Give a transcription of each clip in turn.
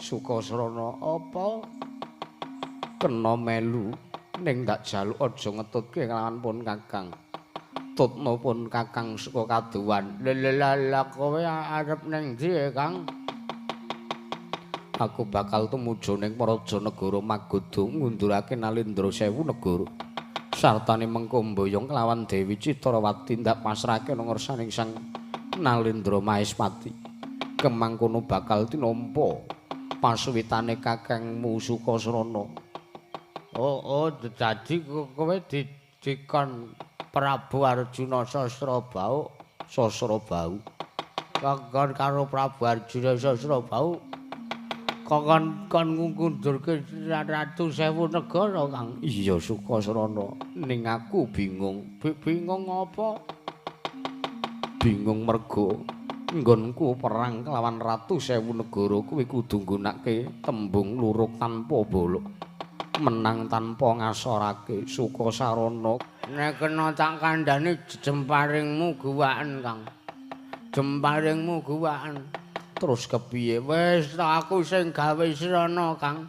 Sukasrana apa? Kena melu ning ndak jaluk aja ngetutke kelawan pun Kakang. Tutna pun Kakang saka kaduwan. Lha lha kowe arep ning ndi, Kang? Aku bakal tumuju ning Praja Negara Magadha ngundurake Nalendra 1000 negara. Sartane mengko mboyong kelawan Dewi Citrawati ndak pasrahke nang ngersaning Sang Nalendra Mahespati. Kemangkono bakal tinampa pasuwitane Kakangmu Sukasrana. Oh, dadi kowe dikon Prabu Arjuna Sasrabahu, Sasrabahu. Kakon karo Prabu Arjuna Sasrabahu. Kokon kon ngundurke Ratu Sewu negara, Kang. Iya, Sukasrana. Ning aku bingung. Bingung apa? Bingung mergo nggonku perang kelawan Ratu Sewu negara kuwi kudu nggunakake tembung luruk tanpa bolok. Menang tanpa ngasorake. Sukasarana, nek kena tak kandhani jemparingmu guwaken, Kang. Jemparingmu guwaken. Terus kepiye? Wis ta aku sing gawe srana, Kang.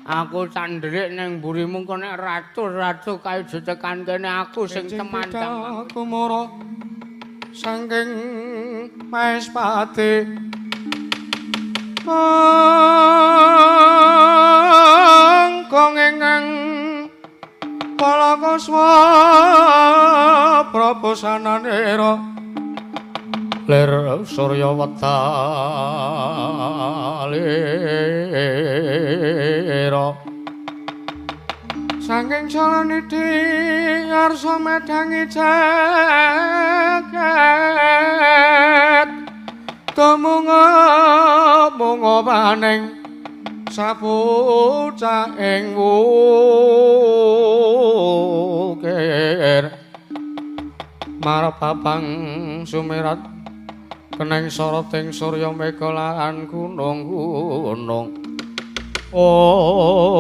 Aku tak ndherik ning mburimu kok nek ratu-ratu kae tekan kene aku sing temandang. Kumara saking Mahespati. Angkong ingkang palakaswa prabosananira lir surya wedalira saking jalanidhi arsa medhangi jagat tumunga munga paning sapucaing wukir marapapang sumirat keneng soroting surya mega lan gunung-gunung. Ong.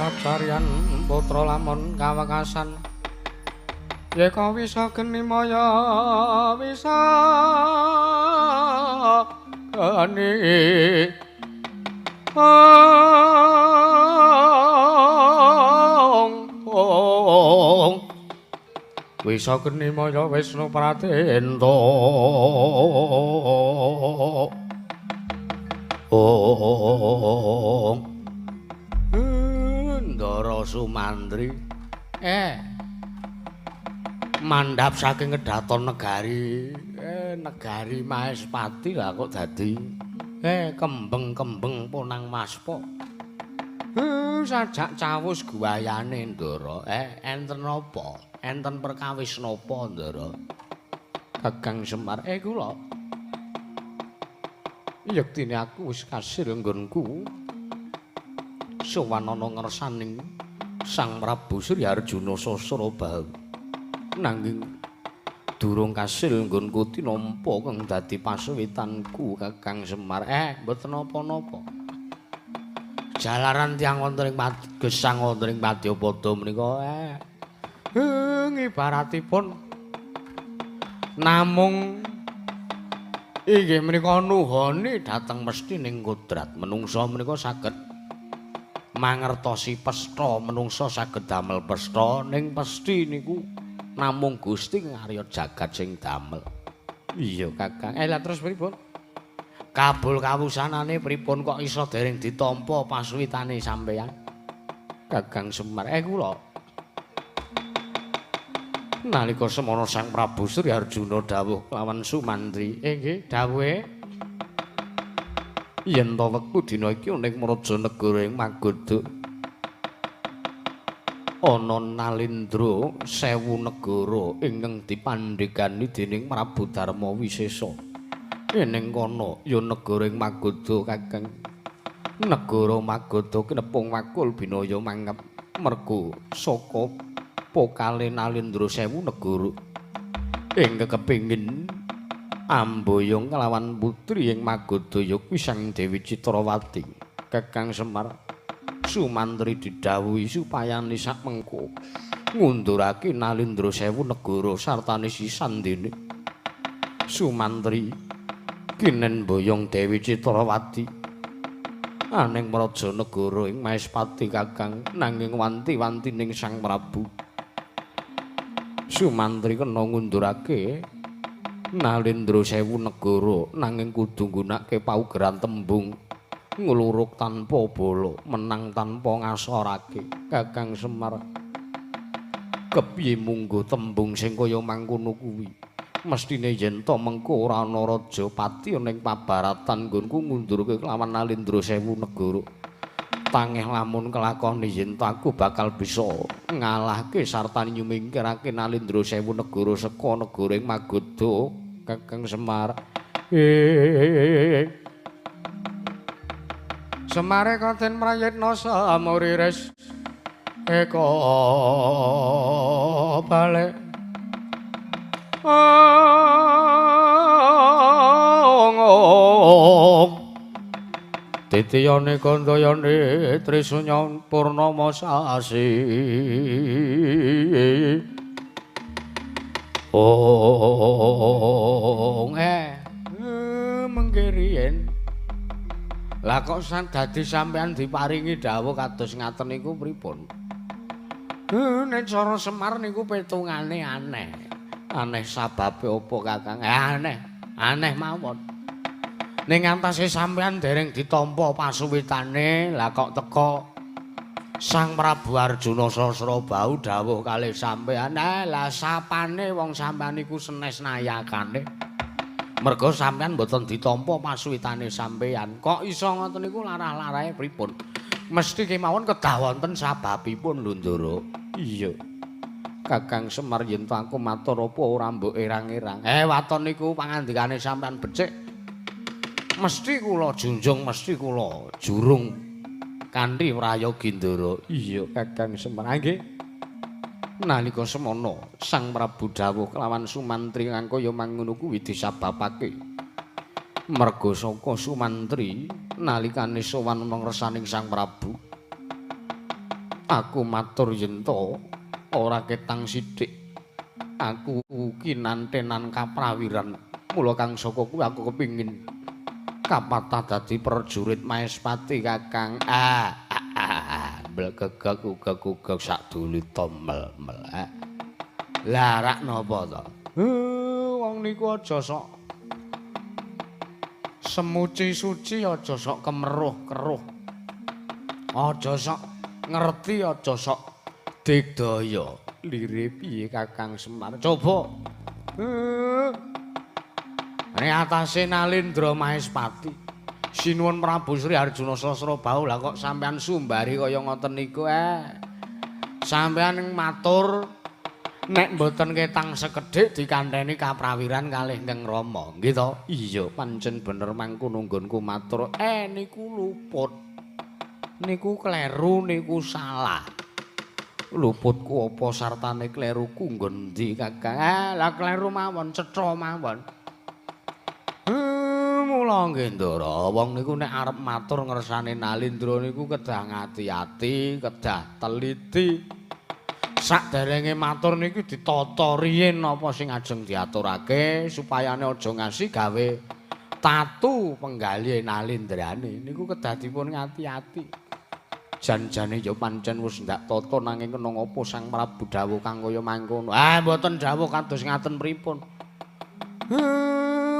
Kacarian putra lamun kawekasan yeka wisa geni maya wisa geni ong wisa geni maya Wisnu Pratenta ong Ndara Sumantri mandhap saking kedaton negari negari Maespati lah kok dadi kembeng-kembeng ponang maspa sajak cawus guayane Ndara enten napa enten perkawis napa Ndara Kakang Semar kula yektine aku wis kasil nggonku sowan ana ngersaning Sang Prabu Surya Arjuna Sasrabahu nanging durung kasil nggonku tinampa kang dadi pasuwitanku Kakang Semar mboten napa-napa jalaran tiyang wonten ing gesang wonten ing Madyapada menika ngibaratipun namung inggih menika nuhoni dhateng mesti ning kodrat menungsa menika saged mangertosi pesta menungsa saged damel pesta ning pesthi niku namung Gusti ngarya jagat sing damel. Iya Kakang. Lah terus pripun? Kabul kawusanane pripun kok iso dereng ditampa pasuwitane sampeyan? Kakang Semar. Kula nalika semana Sang Prabu Surya Arjuna dawuh kelawan Sumantri. Nggih, dawuhe yen ta wektu dina iki ning mraja negara ing Magadha ana Nalindra sewu negara ingkang dipandhegani dening Prabu Darma Wisesa. Ning kono ya negara ing Magadha Kakang. Negara Magadha kinepung wakul binaya mangep merga saka pokale Nalindra sewu negara ing kepengin amboyong kelawan putri ing Magadha ya kuwi Sang Dewi Citrawati. Kakang Semar Sumantri didhawuhi supaya sak mengko ngundurake Nalindra sewu negara sartane sisandene. Sumantri kinen boyong Dewi Citrawati aning praja negara ing Maespati Kakang nanging wanti-wantining Sang Prabu. Sumantri kena ngundurake Nalendra Sewu negara nanging kudu nggunakake paugeran tembung ngluruk tanpa bala, menang tanpa ngasorake. Kakang Semar, kepiye munggo tembung sing kaya mangkono kuwi? Mestine yen to mengko ora ana raja pati ning pabaratan nggonku ngundurke kelawan Nalendra Sewu negara. Tangeh lamun kelakone yen to aku bakal bisa ngalahke sarta nyumingkirake Nalendra Sewu negara saka negara ing Magadha. Kakang Semar, Semare katen prayitna samurires eka balik. Titiyane kandayane Trisunya Purnama sasi. Ong mengke riyen. Lah kok dadi sampean diparingi dawuh kados ngaten niku pripun? Nek cara Semar niku petungane aneh. Aneh sababe apa Kakang? Aneh, aneh mawon. Ning antase sampean dereng ditampa pasuwitane, lah kok teka Sang Prabu Arjuna Sasrabahu dawuh kalih sampean. Lah sapane wong sampean iku senes nayakane. Merga sampean mboten ditampa pasuwitane sampean. Kok iso ngoten niku larah-larahe pripun? Mesti kemawon kedah wonten sababipun lho, Ndara. Iya. Kakang Semar yen to aku matur apa ora mbok erang-erang. Waton niku pangandikane sampean becik. Mesti kula junjung, mesti kula jurung kanthi prayogi Ndara. Iya, Kakang Semar. Nggih. Nalika semana Sang Prabu dawuh kelawan Sumantri kang kaya mangono kuwi disababake merga saka Sumantri nalikane sowan ngrsaning Sang Prabu. Aku matur yen to ora ketang sithik. Aku kinantenan kaprawiran. Mula kang saka kuwi aku kepingin kapatah dadi prajurit Maespati Kakang. Blegegeg ugeg-ugeg sak dulita mel-mel. Lah rak napa to? Wong niku aja sok semuci suci, aja sok kemeruh-keruh. Aja sok ngerti, aja sok digdaya. Lire piye Kakang Semar? Coba. Ning atase Nalendra Maespati. Sinuwun Prabu Sri Arjuna Sasrabahu, lah kok sampean sumbari kaya ngoten niku Sampean matur nek mboten ketang sekedhik dikandhani kaprawiran kalih Kang Rama, nggih to? Iya, pancen bener mangkono nggonku matur. Niku luput. Niku kleru, niku salah. Luputku apa sartane kleruku nggon ndi Kakang? Lah kleru mawon, cetha mawon. Mula nggih Ndara, wong niku nek arep matur ngersane Nalendra niku kedah ngati-ati, kedah teliti. Sakderenge matur niku ditata riyin apa sing ajeng diaturake supayane aja ngasi gawe tatu penggalih Nalendrane niku kedah dipun ngati-ati. Jan-jane ya pancen wis ndak tata nanging kena ngapa Sang Prabu dawuh kang kaya mangkono. Mboten dawuh kados ngaten pripun.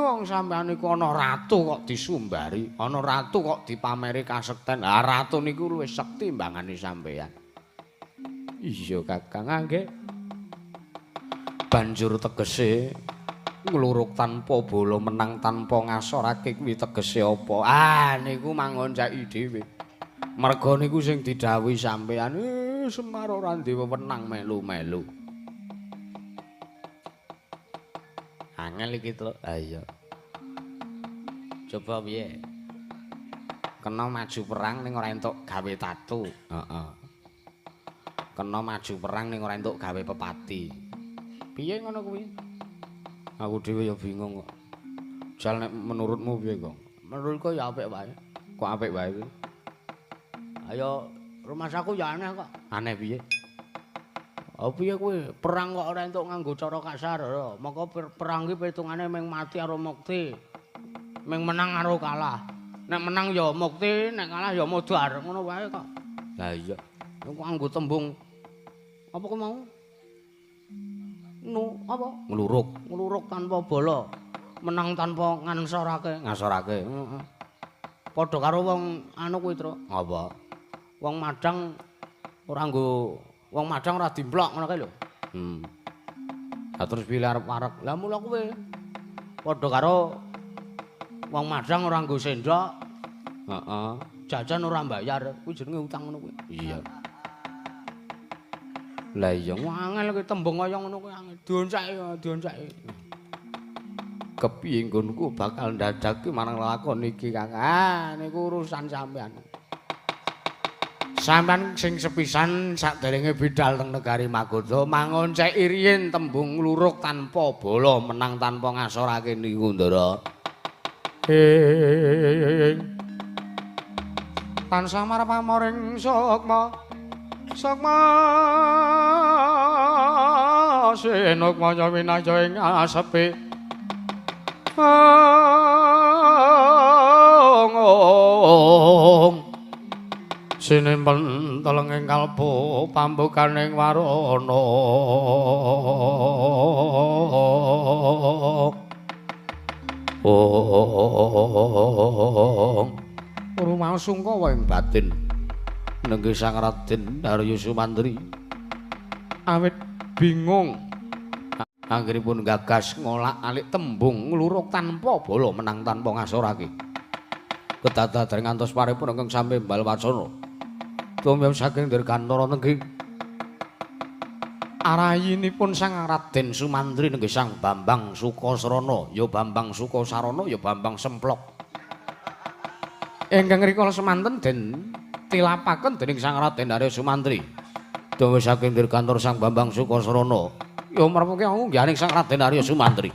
Wong sampean niku ana ratu kok disumbari, ana ratu kok dipameri kasekten. Ah ratu niku luwih sekti mbangane sampean. Iya Kakang, nggih. Banjur tegese ngluruk tanpa bala, menang tanpa ngasorake kuwi tegese apa? Niku mangonceki dhewe. Merga niku sing didhawuhi sampean, Semar ora duwe wewenang melu-melu. Angel iki, Truk. Ha iya. Coba piye? Kena maju perang ning ora entuk gawe tatu. Heeh. Kena maju perang ning ora entuk gawe pepati. Piye ngono kuwi? Aku dhewe ya bingung kok. Jal nek menurutmu piye, Gong? Menurutku ya apik wae. Kok apik wae kuwi? Ayo, rumasaku ya aneh kok. Aneh piye? Piye kowe perang kok ora entuk nganggo cara kasar lho. Moko perang ki pitungane mung mati karo mukti. Mung menang karo kalah. Nek menang ya mukti, nek kalah ya modar, ngono wae kok. Lah iya. Kok nganggo tembung apa ku mau? Nu apa? Ngluruk, ngluruk tanpa bala. Menang tanpa ngansorake, ngasorake. Heeh. Padha karo wong anu kuwi, Truk. Apa? Wong madang ora nggo wong madang ora dimplok ngono kae lho. Lah terus piye arep wareg? Lah mula kuwi. Padha karo wong madang ora nggo sendok. Heeh. Jajan ora mbayar, kuwi jenenge utang ngono kuwi. Iya. Lah iya angel kuwi tembung kaya ngono kuwi angel. Dionceki, dionceki. Kepiye nggonku bakal ndadake marang lakon iki, Kang? Ah, niku urusan sampean. Sampean sing sepisan saderenge bidal teng negari Magadha mangonceki riyin tembung ngluruk tanpa bala, menang tanpa ngasorake niku, Ndara. Ing tansah marep pamoring sukma. Sukma sinukmaya winaya ing asepi. Ong sinimpen telenging kalbu pambukaning warana. Ong rumaos sungkawa ing batin nenggih Sang Raden Arya Sumantri awit bingung anggenipun gagas ngolak-alik tembung ngluruk tanpa bala menang tanpa ngasorake. Kedadadan ngantos paripun ingkang sami mbal wacana. Tumiyos saking dirgantara nenggih arayinipun Sang Raden Sumantri nenggih Sang Bambang Sukasrana, ya Bambang Sukasarana, ya Bambang Semplok. Ingkang rikala semanten den tilapaken dening Sang Raden Arya Sumantri. Tumiyos saking dirgantara Sang Bambang Sukasrana, ya marepake unggahaning Sang Raden Arya Sumantri.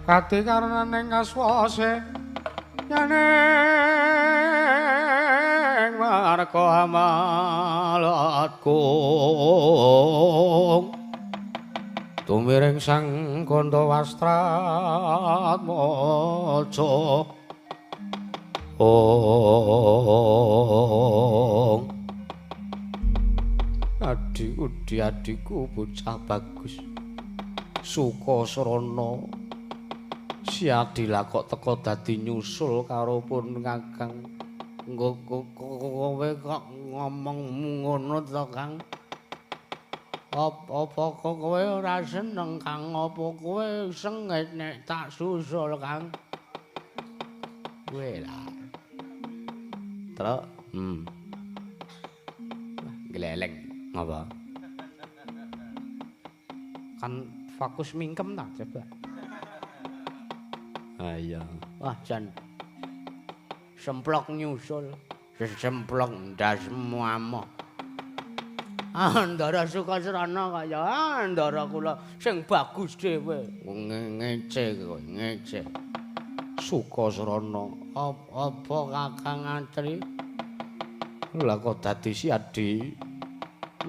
Kati karunaning aswase yaning marga amalatku tumiring Sang Ganda Wastratmaja. Ong adi udi adiku bocah bagus Sukasrana Siadila kok teka dadi nyusul karo pun Kakang. Kowe kok ngomong ngono to, Kang? Apa kowe ora seneng, Kang? Apa kowe sengit nek tak susul, Kang? Kowe lah. Truk, Gleleng ngapa? Kan fokus mingkem ta coba. Ah iya. Wah jan semplok nyusul, semplok ndasmu amoh. Andara Sukasrana kaya andara kula sing bagus dhewe. Ngece kowe, ngece. Sukasrana, apa Kakang Atri? Lah kok dadi si Adi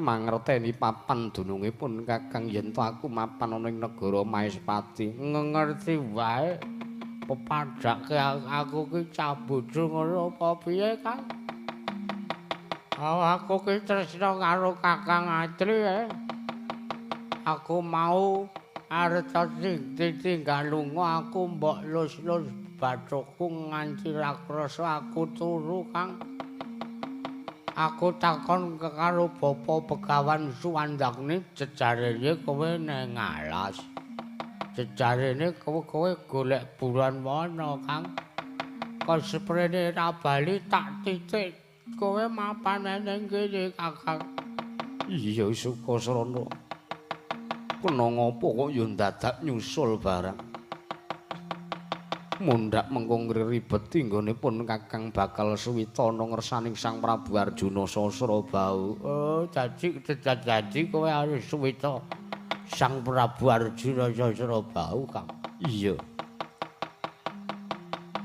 mangerteni papan dunungipun Kakang yen to aku mapan ana ing negara Maespati. Ngerti wae. Pepadhake aku ki cah bojo ngono apa piye, Kang? Aku ki tresna karo Kakang Atri. Aku mau arep tinggal lunga aku mbok lus-lus bathukku nganti ra krasa aku turu, Kang. Aku takon karo Bapa Begawan Suwandagni jejarene kowe nang alas. Jejarene kowe golek buron wana, Kang. Kok seprene ra bali tak titik kowe mapan ning kene, Kakang. Iya Sukasrana. Kena ngopo kok ya ndadak nyusul barang. Mundhak mengko ngribeti nggonipun Kakang bakal suwitana ngersaning Sang Prabu Arjuna Sasrabahu. Oh, dadi kowe arep suwita Sang Prabu Arjuna Sasrabahu, Kang. Iya.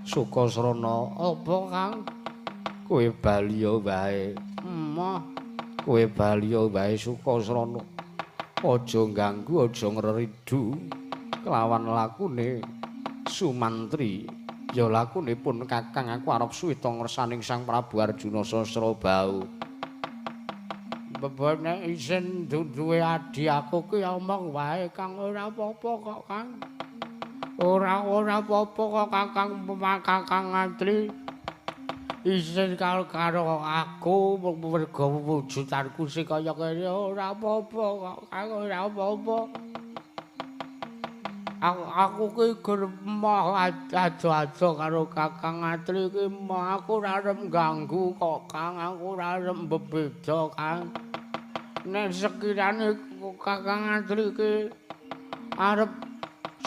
Sukasrana, apa, Kang? Kowe bali wae. Emoh, kowe bali wae Sukasrana. Aja ganggu, aja ngreridu kelawan lakune Sumantri. Ya lakune pun Kakang aku arep suwita ngersaning Sang Prabu Arjuna Sasrabahu. Bebone isin duwe adi aku ki omong wae, Kang, ora apa-apa kok, Kang. Ora apa-apa kok Kakang, Kakang Atri. Isin karo aku mergo wujudanku sing kaya kene ora apa-apa kok, Kang, ora apa-apa. Aku ki gur moh ado-ado karo Kakang Atri ki moh aku ora arep ganggu kok, Kang, aku ora arep bebeda, Kang. Nek sekirane Kakang Atri ki arep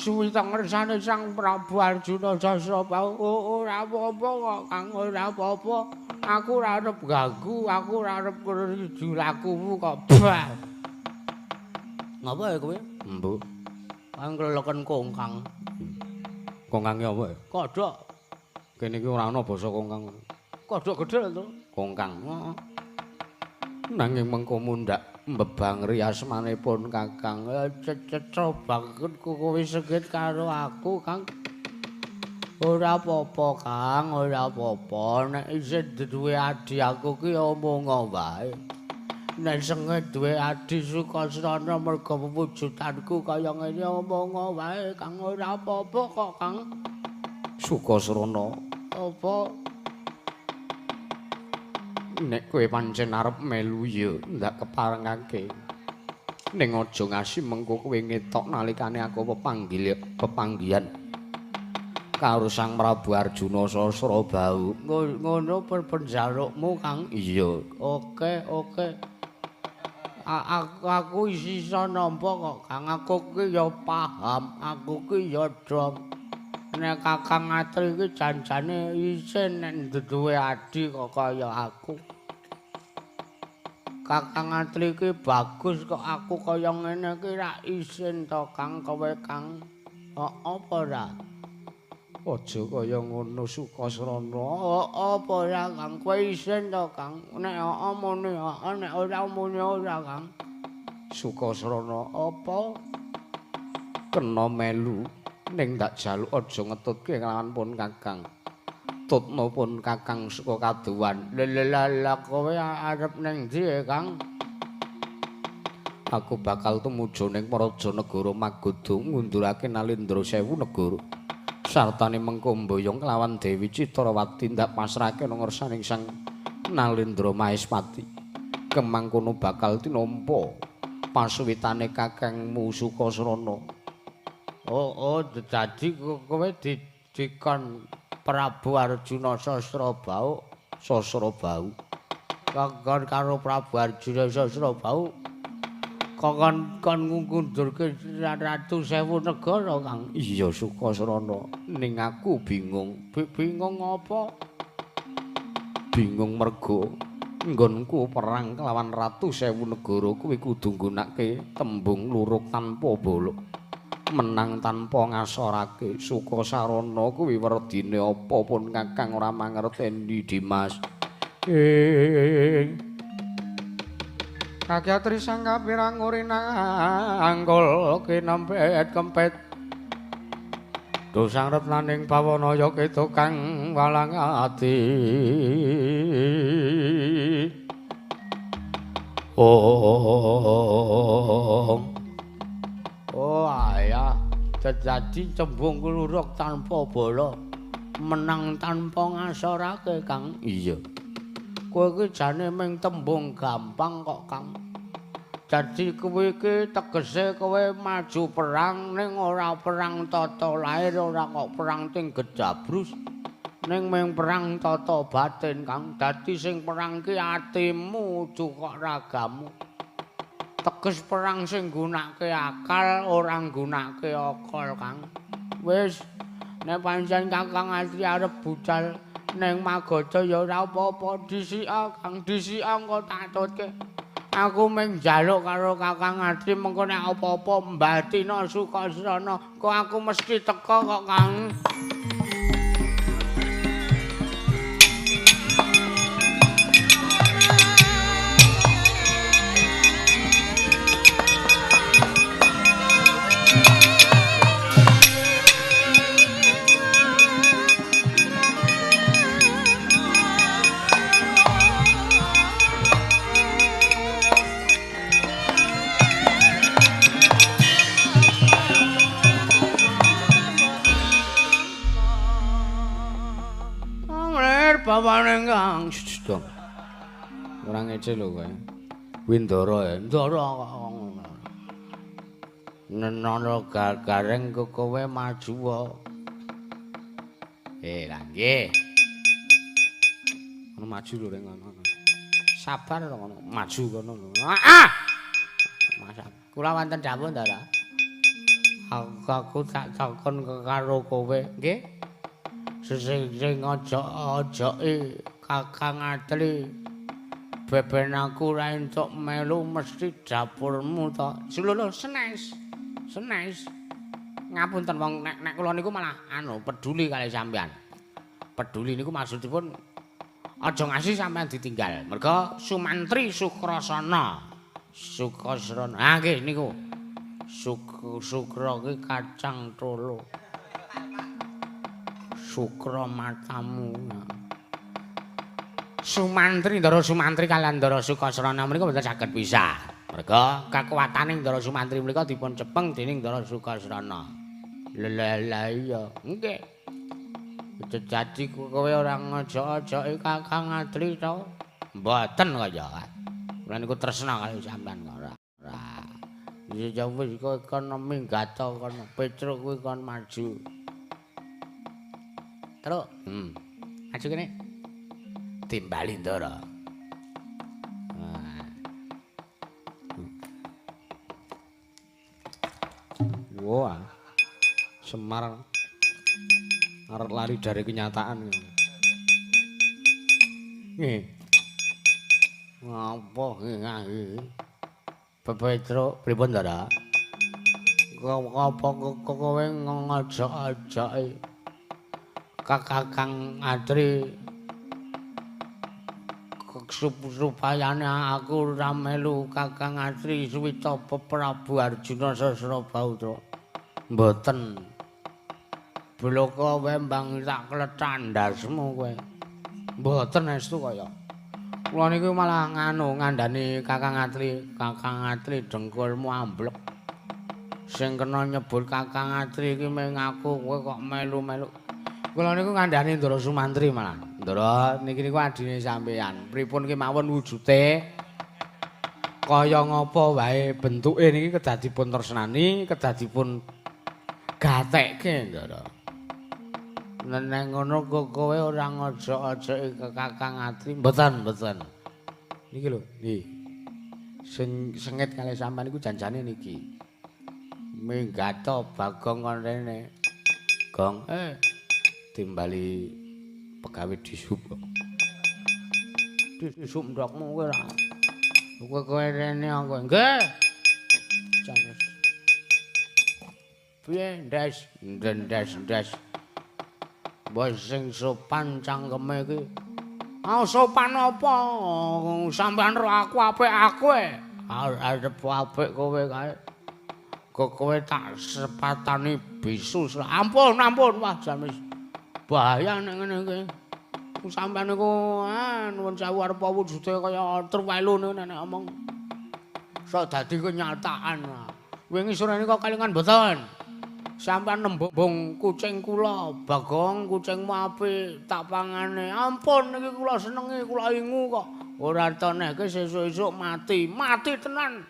suwita ngersane Sang Prabu Arjuna Sasrabahu ora apa-apa kok, Kang, ora apa-apa. Aku ora arep ganggu, aku ora arep ngriju lakumu kok. Bah. Ngapa ya kowe? Mbok. Kang kleleken kongkang. Kongkange apa ya? Kodhok. Kene iki ora ana basa kongkang. Kodhok gedhe to. Kongkang. Heeh. Nanging mengko mundhak mbebang riasmanipun Kakang. Cecetha banget kowe sengit karo aku, Kang. Ora apa-apa, Kang, ora apa-apa. Nek isih duwe adi aku ki omong wae. Nek sengit duwe adi Sukasrana mergo wujudanku kaya ngene omong wae, Kang, ora apa-apa kok, Kang. Sukasrana, apa? Nek kowe pancen arep melu ya ndak keparengake. Ning aja ngasi mengko kowe ngetok nalikane aku pepanggihan karo Sang Prabu Arjuna Sasrabahu. Ngono penjalukmu, Kang? Iya. Oke, oke. Aku iso nampa kok, Kang. Aku ki ya paham, aku ki ya dong. Nek Kakang Atri iki janjane isin nek duwe adi kok kaya aku. Kakang Atri iki bagus kok aku kaya ngene iki ra isin to, Kang, kowe, Kang. Apa ora? Aja kaya ngono Sukasrana. Apa ora, Kang? Kowe isin to, Kang? Nek heeh muni heeh, nek ora muni ora, Kang. Sukasrana, apa? Kena melu ning ndak jaluk aja ngetutke kelawan pun Kakang. Tutna pun Kakang saka kaduwan. Lha kowe arep ning ndi, Kang? Aku bakal tumuju ning Praja Negara Magadha ngundurake Nalendra 1000 negara. Sartane mengko mboyong kelawan Dewi Citrawati ndak pasrahke nang ngersaning Sang Nalendra Mahespati. Kemangkono bakal tinampa pasuwitane Kakangmu Sukasrana. Oh, dadi kowe dikon Prabu Arjuna Sasrabahu, Sasrabahu. Kakon karo Prabu Arjuna Sasrabahu. Kon ngundurke Ratu Sewu Negara, Kang. Iya Sukasrana, ning aku bingung. Bingung apa? Bingung mergo nggonku perang kelawan Ratu Sewu Negara kuwi kudu nggunakake tembung luruk tanpa bolok. Menang tanpa ngasorake. Sukasarana kuwi werdine apa pun Kakang ora mangerteni, Dimas. Kakyatri sang kapirang urinangkul kinempet kempet. Dosang retnaning bawana ya ketu kang walang ati. Oh ayah, dadi tembung kluruk tanpa bala, menang tanpa ngasorake, Kang. Iya. Kowe iki jane mung tembung gampang kok, Kang. Dadi kowe iki tegese kowe maju perang ning ora perang tata lahir, ora kok perang ting gedabrus. Ning mung perang tata batin, Kang. Dadi sing perang ki atimu, udu kok ragamu. Teges perang sing nggunakake akal, ora nggunakake akal, Kang. Wis, nek pancen Kakang Atri arep budal ning Magadha ya ora apa-apa, dhisika Kang, dhisika engko tak tutke. Aku mung njaluk karo Kakang Atri mengko nek apa-apa mbatina Sukasrana, kok aku mesti teka kok, Kang. Bawane Kang. Dong. Ora ngece lho kowe. Kuwi Ndara ya. Ndara kok ngono. Nenono gareng kowe maju wae. Lah nggih. Ngono maju lho reng ngono. Sabar lho ngono, maju kono lho. Ah! Masa kula wonten dawuh Ndara. Aku tak takon karo kowe, nggih. Sing ngojok-ojoki Kakang Atri beben aku ora entuk melu mesti dapurmu to. Lho senes. Senes. Ngapunten wong nek kula niku malah anu peduli kali sampean. Peduli niku maksudipun aja ngasih sampean ditinggal. Mergo Sumantri Sukrasana. Sukasrana. Ah nggih niku. Sukra ki kacang tolo. Sukra matamu. Sumantri Ndara Sumantri kalian Ndara Sukasrana menika mboten saged pisah. Merga kekuatane Ndara Sumantri menika dipun cepeng dening Ndara Sukasrana. Lha lha iya, nggih. Dadi kowe ora ngojok-ojoki Kakang Atri to? Mboten kaya. Kula niku tresna kali sampean kok ora. Ora. Ya wis kowe kono minggat kono, Petruk kuwi kon maju. Truk. Maju kene. Timbali Ndara. Wah. Semar arep lari dari kenyataan. Nggih. Ngapa nggih? Petruk pripun Ndara? Apa kowe ngojok-ojoki Kakang Atri supayane aku ora melu Kakang Atri suwita Prabu Arjuna Sasrabahutra. Mboten. Bloko wae mbang tak klethak ndasmu kowe. Mboten estu kaya. Kula niku malah nganu ngandani Kakang Atri, Kakang Atri dengkulmu amblek. Sing kena nyebut Kakang Atri iki mung aku, kowe kok melu-melu. Kula niku ngandani Ndara Sumantri malah. Ndara niki niku adine sampeyan. Pripun kemawon wujude? Kaya ngapa wae bentuke niki kedah dipun tresnani, kedah dipun gatekke Ndara. Nek ngono kowe ora ngojok-ojoki Kakang Atri. Mboten, mboten. Niki lho, nggih. Sing sengit kalih sampean niku janjane niki. Minggato Bagong kon rene. Gong. Timbali pegawe dishub kok. Dishub ndokmu kowe ora. Kowe kowe rene aku. Nggih. Janes. Piye ndes? Ndes ndes. Mbok sing sopan cangkeme iki. Ah sopan apa? Sampeyan ro aku apik aku e. Arep apik kowe kae. Kok kowe tak sepatani bisu. Ampun ampun wah jan wis bahaya nek ngene iki. Sampeyan niku nuwun sewu arep wujude kaya truwelu niku nek omong. Sok dadi kenyataan. Wingi sore nika kalingan mboten? Sampeyan nembung kucing kula, Bagong kucingmu apik tak pangane. Ampun niki kula senengi, kula ingu kok. Ora tonehke sesuk-esuk mati, mati tenan.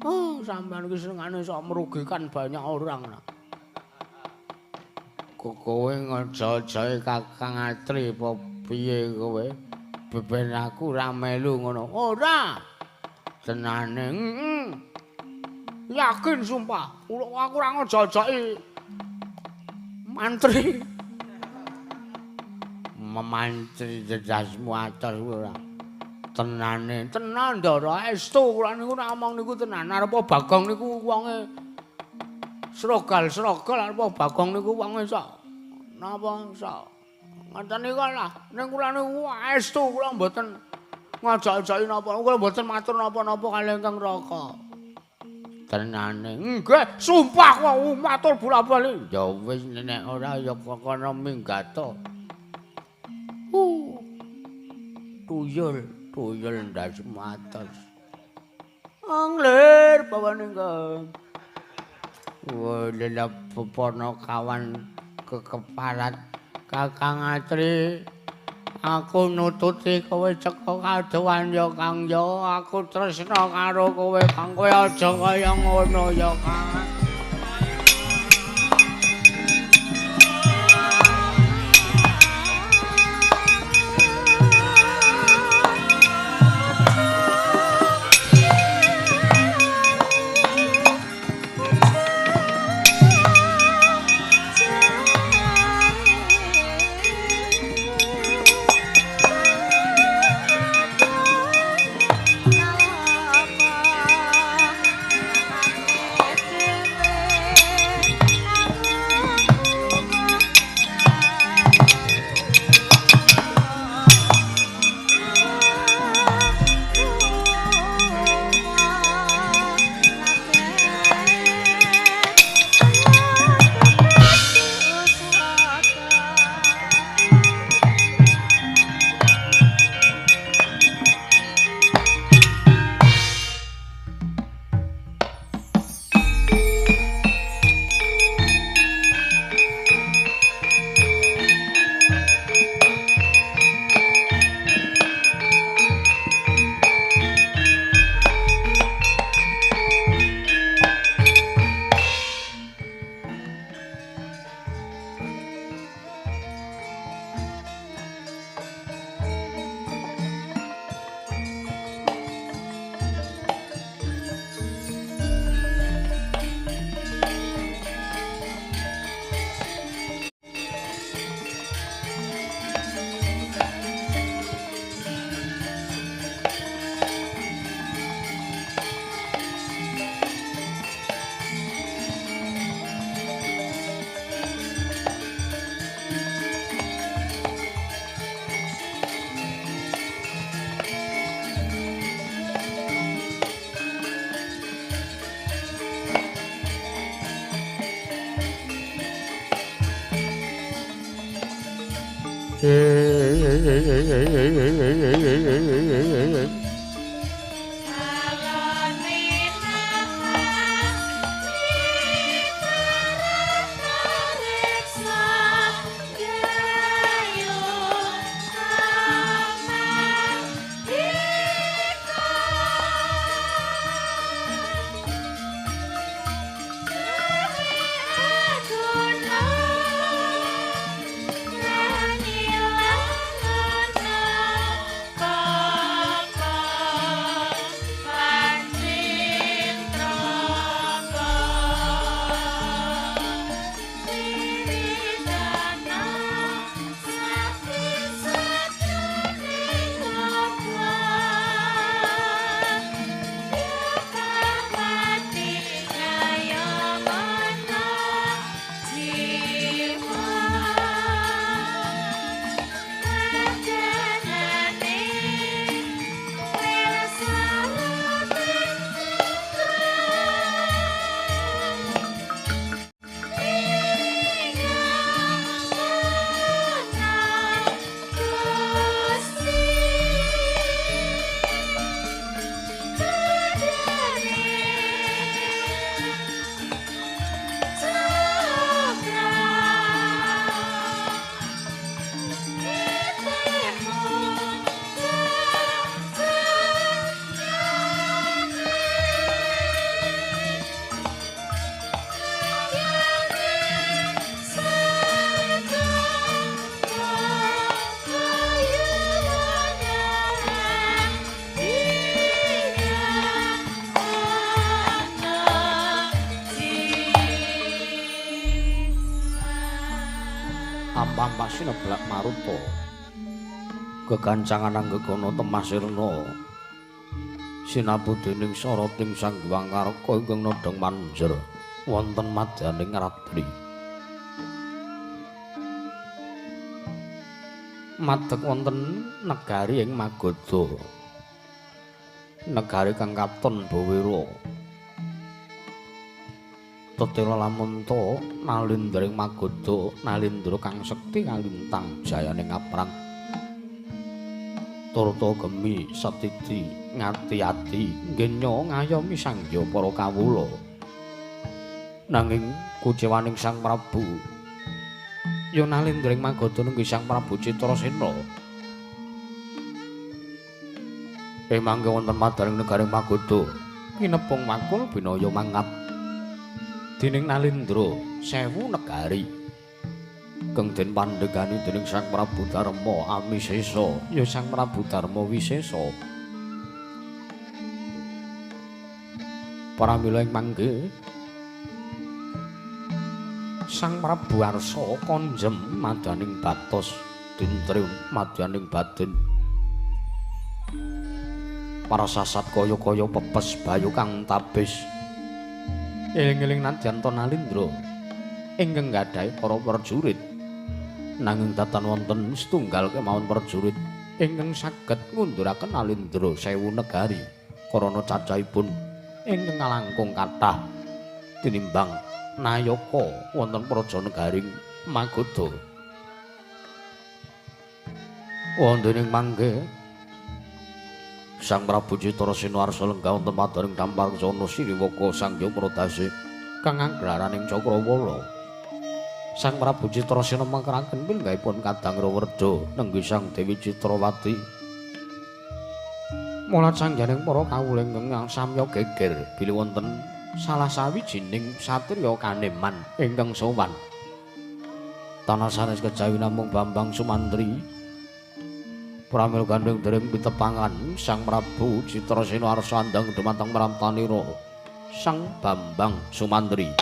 Oh, sampeyan iki senengane sok merugikan banyak orang. Kok kowe ngejo-joe Kakang Atri apa piye kowe? Beben aku ora melu ngono. Ora. Tenane. Yakin sumpah, aku ora ngejojoki mantri. Memantri jedasmu atos ora. Tenane, tenan Ndara, estu kula niku nek omong niku tenan. Arep Bagong niku wonge srogal-srogol, arep Bagong niku wonge sok napa sok ngoten niku lah. Ning kula niku estu kula mboten ngajak-ajaki napa, kula mboten matur napa-napa kalih ingkang Raka. Tenane. Nggih, sumpah kok matur bola-bali. Ya wis nek ora ya kono minggat to. Tuyul, tuyul ndasmu atos. Anglir bawane kang. Wah, pepono kawan kekeparat Kakang Atri. Aku nututi kowe ceka kadowan ya Kang ya, aku tresna karo kowe Kang, kowe aja kaya ngono ya Kang. Bye. Ampah-ampah sineblak maruta. Kegancangan anggegana Temah Sirna. Sinapu dening soroting Sang Hyang Karaka ingkang nodhong manjer wonten madyaning ratri. Madeg wonten negari ing Magadha. Negari kang katon bawira. Tetela lamunta nalindra ing Magadha, nalindra kang sekti kalintang jayane ngaprang. Turta gemi setiti ngati-ati ngenya ngayomi sangya para kawula. Nanging kucewaning Sang Prabu ya nalindra ing Magadha nunggu Sang Prabu Citrasena. Ing mangke wonten madaring negari Magadha kinepung makul binaya mangap dening nalindra sewu negari. Kang den pandhegani dening Sang Prabu Darma Amisesa ya Sang Prabu Darma Wisesa. Pramila ing mangke Sang Prabu Arsa konjem madaning batos tintrim madyaning batin. Para sasat kaya-kaya pepes bayu kang tabis. Eling-eling nadyan ta nalindra ingkang gadhahi para prajurit. Nanging datan wonten setunggal kemawon prajurit ingkang saged ngunduraken nalindra sewu negari karana cacahipun ingkang langkung kathah tinimbang nayaka wonten praja negaring Magadha. Wonten ing mangke Sang Prabu Citrasena arsa lenggah wonten madaring Damparsana Sriwaka Sanghyang Pradase kang angglarane Cakrawala. Sang Prabu Citrasena mangkeraken pinggahipun Kadang Rawerda nenggi Sang Dewi Citrawati. Mula sangyaning para kawula ingkang samya geger bilih wonten salah sawijining satriya kaneman ingkang sowan. Tanah sanes kejawi namung Bambang Sumantri. Pramila gandeng dereng pitepangan Sang Prabu Citrasena arsa andhang dumateng pramtanira Sang Bambang Sumantri.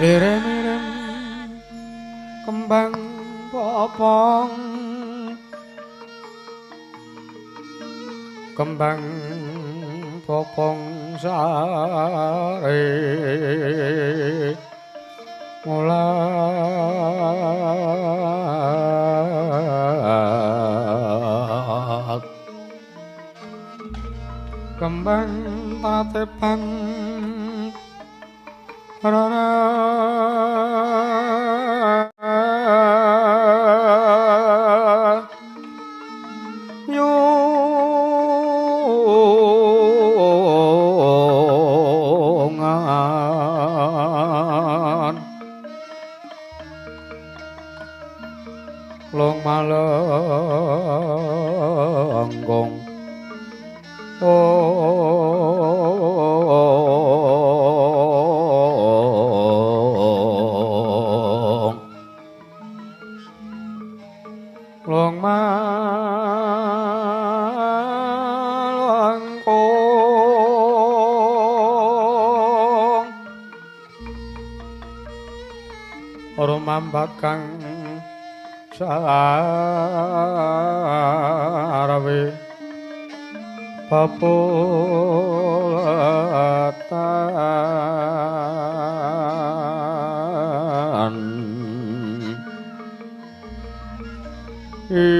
Irem-irem kembang popong, kembang popong sare mulat, kembang tatepan rara nyungan long malenggong oh. Rumambakang sarwe papulatan ing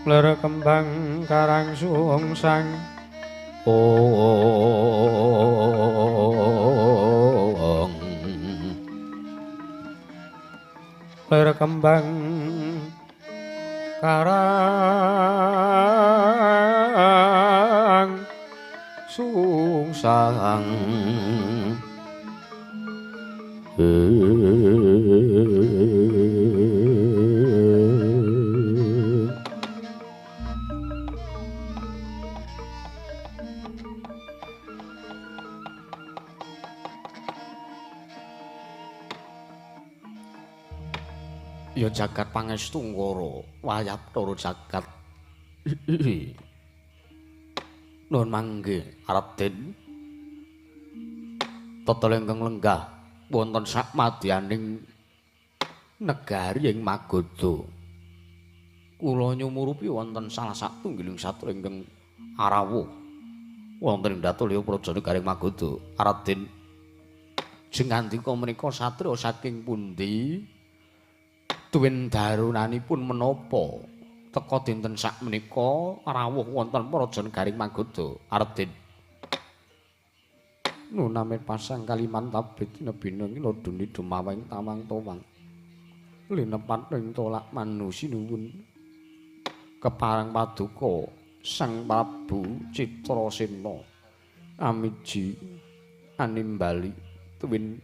ler kembang karang sungsang ong ler kembang karang sungsang Ya jagat pangestu ngoro wayap toro jagat. Nuwun mangke Raden tata ingkang lenggah wonten sakmadyaning negari ing Magadha. Kula nyumurupi wonten salah satunggiling satria ingkang arawuh wonten ing Datulya Praja negaring Magadha. Raden jengandika menika satria saking pundi? Tuwin darunanipun menapa teka dinten sakmenika rawuh wonten praja negaring Magadha. Raden nunamit pasang Kalimantabit nebina ngiloduni dumaweng tawang towang linepat ing tolak manusinuwun kepareng paduka Sang Prabu Citrasena amiji animbali tuwin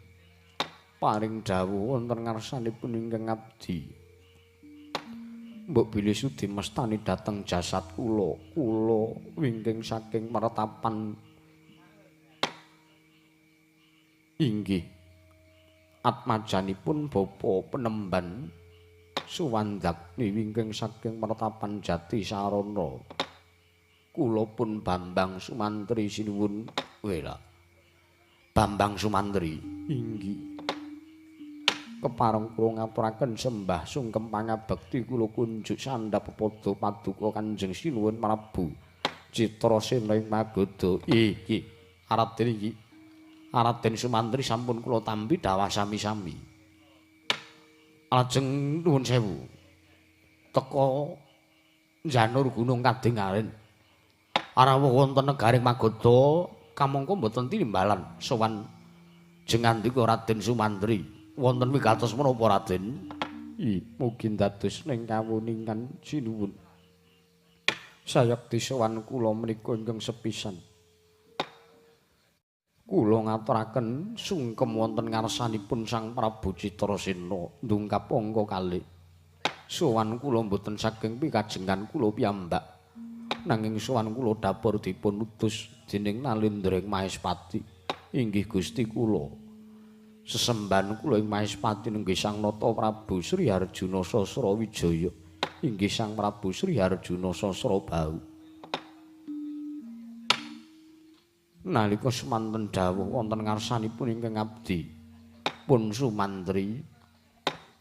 paring dawuh wonten ngarsanipun ingkang abdi. Mbok bilih sudi mestani dhateng jasad kula, kula wingking saking mertapan inggih atmajanipun bapa penemban Suwandagni wingking saking mertapan Jati Sarana. Kula pun Bambang Sumantri sinuwun. Wela. Bambang Sumantri inggih kepareng kula ngaturaken sembah sungkem pangabekti kula kunjuk sandhap pepadha paduka Kanjeng Sinuwun Prabu Citrasena ing Magadha. Iki Raden iki Raden Sumantri sampun kula tampi dhawah sami-sami. Lajeng nuwun sewu teka njanur gunung kadingaren arawuh wonten negaring Magadha kamangka mboten tinimbalan sowan jengandika Raden Sumantri. Wonten wigatos menapa Raden? Mugi dados ning kawuningan sinuwun. Sayekti sowan kula menika ingkang sepisan. Kula ngaturaken sungkem wonten ngarsanipun Sang Prabu Citrasena ndungkap angka kalih. Sowan kula mboten saking pikajengan kula piyambak. Nanging sowan kula dapur dipun utus dening Nalendra ing Mahespati. Inggih Gusti kula. Sesembahan kula ing Mahespati nenggih Sang Nata Prabu Sri Arjuna Sasrawijaya. Inggih Sang Prabu Sri Arjuna Sasrabahu. Nalika semanten dawuh wonten ngarsanipun ingkang abdi pun Sumantri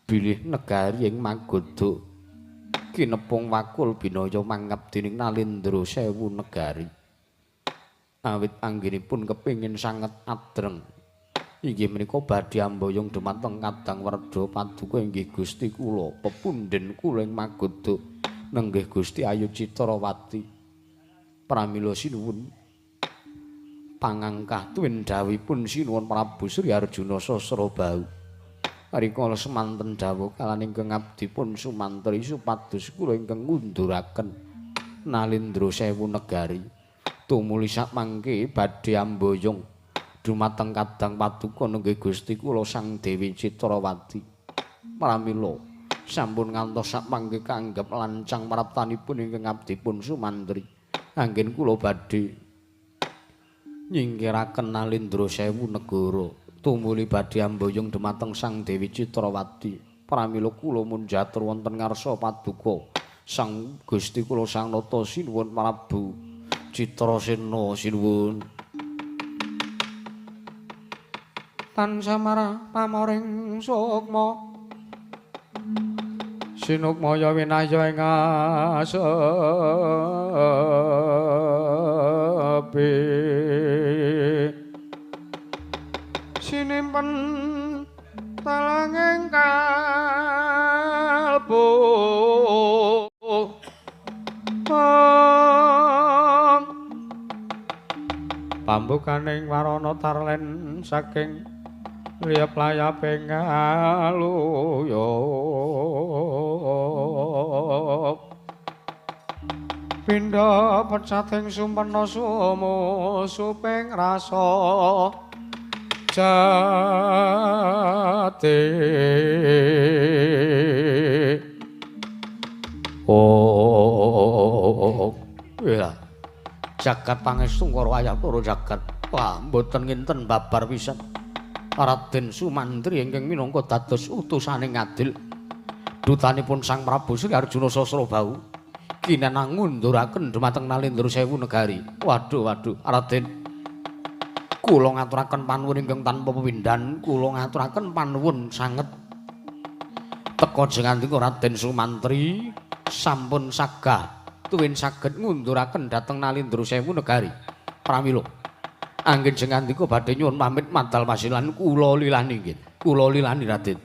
bilih negari ing Magadha kinepung wakul binaya mangap dening Nalendra sewu negari. Awit anggenipun kepingin sanget adreng inggih menika badhe amboyong dumateng Kadang Werda paduka inggih Gusti kula pepundhen kula ing Magadha nenggih Gusti Ayu Citrawati. Pramila sinuwun pangangkah tuwin dhawuhipun Sinuwun Prabu Sri Arjuna Sasrabahu. Rikala semanten dawuh kalan ingkang abdi pun Sumantri supados kula ingkang ngunduraken Nalendra sewu negari tumuli sakmangke badhe amboyong dumateng Kadang Paduka nenggih Gusti kula Sang Dewi Citrawati. Pramila sampun ngantos sakmangke kaanggep lancang praptanipun ingkang abdi pun Sumantri. Anggen kula badhe nyingkiraken Nalendra sewu negara tumuli badhe amboyong dumateng Sang Dewi Citrawati. Pramila kula munjatur wonten ngarsa paduka Sang Gusti kula Sang Nata Sinuwun Prabu Citrasena sinuwun. Tan samara pamoring sukma sinukmaya winaya ing asepi sinimpen talanging kalbu. Pambukaning warana tarlen saking liyap layaping ngaluyuk. Pindha pecating sumpena sumu suping rasa jati. Oh, ya. Jagat pangestu karo ayah para jagat. Wah, mboten nginten babar pisan. Raden Sumantri ingkang minangka dados utusane ngadil. Dutanipun Sang Prabu Sri Arjuna Sasrabahu kinanang ngunduraken dhumateng Nalendra Sewu Negari. Waduh, waduh, Raden. Kula ngaturaken panuwun ingkang tanpa pepindhan, kula ngaturaken panuwun sanget. Teka jengandika Raden Sumantri sampun sagah tuwin saged ngunduraken dhateng Nalendra Sewu Negari. Pramila anggen jengandika badhe nyuwun pamit madal masilan kula lilani nggih. Kula lilani Raden.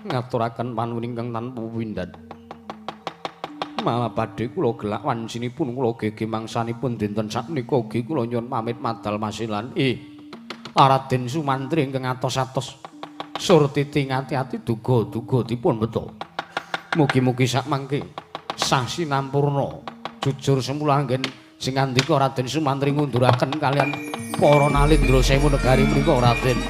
Ngaturaken panuwun ingkang tanpa pepindhan. Malah badhe kula gelak wancinipun kula gege mangsanipun dinten sakmenika ugi kula nyuwun pamit madal masilan. Raden Sumantri ingkang atos-atos surtiti ngati-ati duga-duga dipun beto. Mugi-mugi sakmangke sasi nampurna jujur semula anggen sing ngandika Raden Sumantri ngunduraken kalian para Nalendra Sewu Negari menika Raden.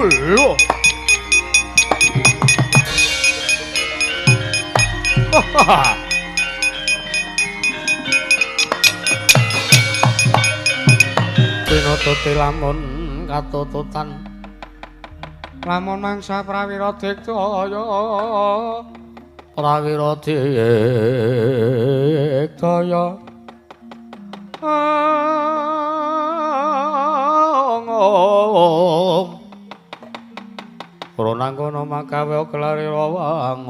Lho. Pinatuti lamun katututan lamun mangsa prawira digdaya prawira digdaya ong Pranangkana makawe kelari wang wang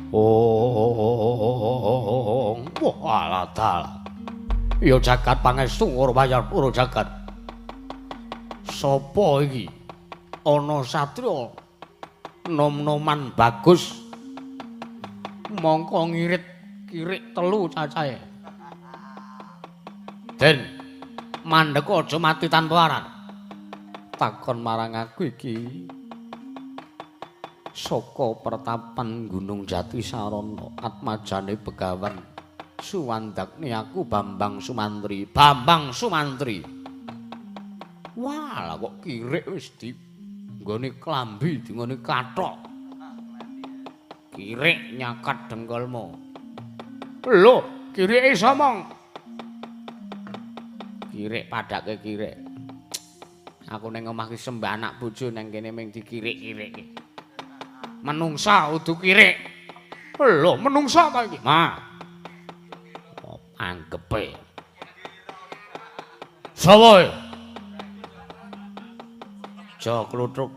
ong wah dalah ya jagat pangestu ora bayar ora jagat. Sapa iki? Ana satriya nom-noman bagus mongko ngirit kirik telu cacahe. Den mandek aja mati tanpa aran. Takon marang aku iki saka pertapan Gunung Jati Sarana atmajane Begawan Suwandagni aku Bambang Sumantri. Bambang Sumantri. Wah, lah kok kirik wis di nggone klambi, di nggone kathok. Kirik nyakat dengkulmu. Lho, kirike somong. Kirik padake kirik. Aku ning omah ki sembah anak bojo nang kene mung dikirik-kirike. Menungsa udu kirik. Lho, menungsa ta iki? Ma. Anggepe. Sapa? Jo kluthuk.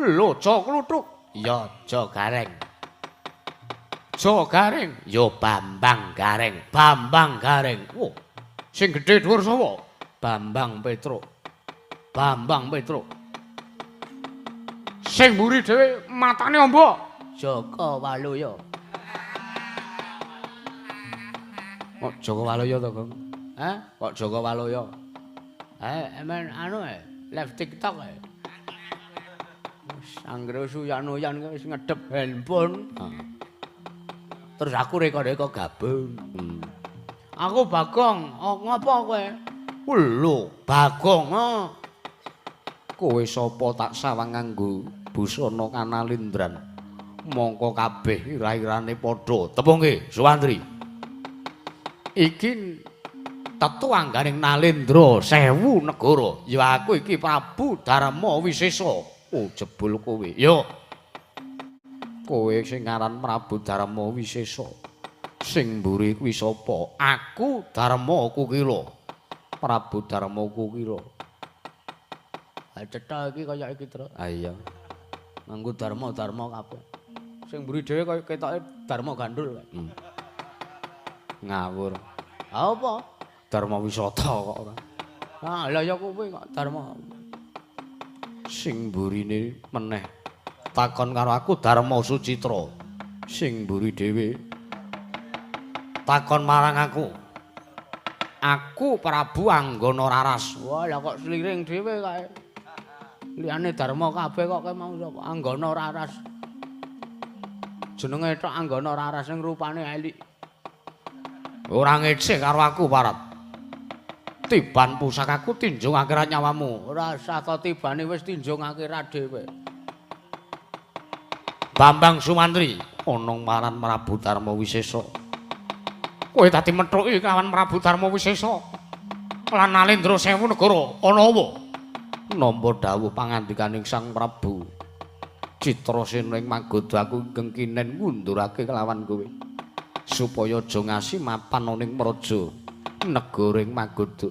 Lho, Jo kluthuk. Ya, Jo Gareng. Jo Gareng, ya Bambang Gareng. Bambang Gareng. Wah, sing gedhe dhuwur sapa? Bambang Petruk. Bambang Petruk. Sing mburi dhewe matane amba. Joko Waluyo. Kok Joko Waluyo to, Gong? Hah? Kok Joko Waluyo? Emen anu live TikTok e. Wis anggere suyan-uyan wis ngedep handphone. Terus aku reka-reka gabung. Aku Bagong, ngopo kowe? Lho, Bagong. Kowe sapa tak sawang nganggo busana kanalindran. Mongko kabeh ira-irane padha. Tepungke, Suwandri. Iki tetu angganing Nalendra sewu negara. Ya aku iki Prabu Darma Wisesa. Oh, jebul kowe. Yo. Kowe sing aran Prabu Darma Wisesa. Sing mburi kuwi sapa? Aku Darma Kukila. Prabu Darma Kukila. Ha cetha iki kaya iki, Tru. Ha iya. Nganggo Darma-darma kabeh. Sing mburi dhewe kaya ketoke Darma gandul. Ngawur. Ha apa? Darma wisata kok ora. Ah, lha ya kuwi kok Darma. Sing mburine meneh takon karo aku Darma Sucitra. Sing mburi dhewe takon marang aku. Aku Prabu Anggana Raras. Wah, lha kok sliring dhewe kae. Liyane Darma kabeh kok kowe mau sapa? Anggana Raras. Jenenge tok Anggana Raras sing rupane elik. Ora ngece karo aku, Parat. Tiban pusakaku tinjung akhirat nyawamu. Ora usah to tibane wis tinjung akhirat dhewe. Bambang Sumantri ana maran Prabu Darma Wisesa. Kowe dadi methuki kawan Prabu Darma Wisesa. Lan Nalendra sewu negara ana apa? Nampa dawuh pangandikaning Sang Prabu. Citrasena ing Magadha aku gengkinen ngundurake kelawan kowe. Supaya aja ngasi mapan ana ing praja negara ing Magadha.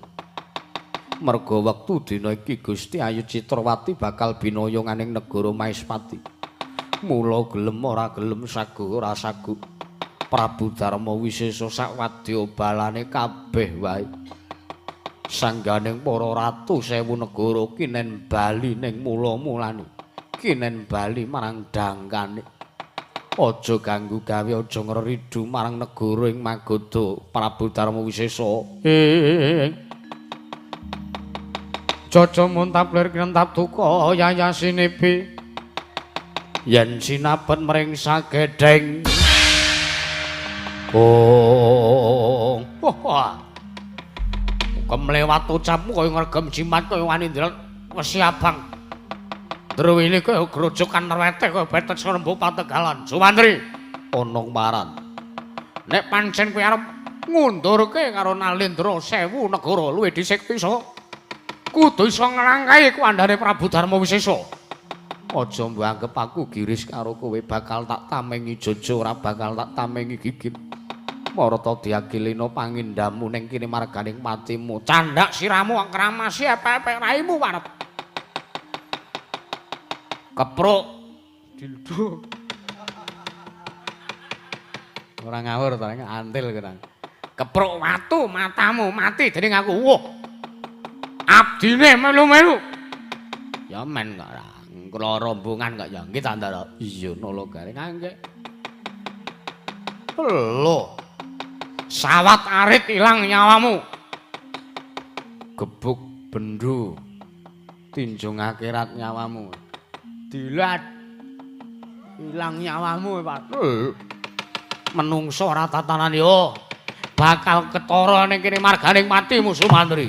Merga wektu dina iki Gusti Ayu Citrawati bakal binaya nganing negara Maespati. Mula gelem ora gelem sagu ora sagu Prabu Darma Wisesa sak wadya balane kabeh wae. Sangganing para ratu sewu negara kinen bali ning mula-mulane. Kinen bali marang dangkane. Aja ganggu gawe, aja ngreridu marang negara ing Magadha Prabu Darma Wisesa. Jaja muntap lir krentap duka yayasinibi. Yen sinabet mring sagedheng. Oh. Wah. Kemlewat ucapmu kaya ngregem jimat kaya wani ndelok wesi abang. Drewile kaya grojokan rwete kaya betet serembu pategalan. Sumantri ana maran. Nek pancen kowe arep ngundurke karo Nalendra 1000 negara luwih dhisik bisa kudu iso nglangkahi kuandhane Prabu Darmawisesa. Aja mbok anggep aku giris karo kowe bakal tak tamengi jojo ora bakal tak tamengi gigit. Marata diagilena pangindamu ning kene marganing patimu. Candhak siramu kramasi epek-epek raimu warep. Kepruk dildo. Ora ngawur ta antil kena. Kepruk watu matamu mati dening aku. Wah. Abdine melu-melu. Ya men kok ora. Kula rombongan kok ya nggih ta Ndara. Iya nala garing angge. Lho. Sawat arit ilang nyawamu. Gebuk bendu tinjung akhirat nyawamu. Dilat ilang nyawamu, Pak. Menungso ora tatanan yo. Bakal ketara ning kene marganing matimu Sumantri.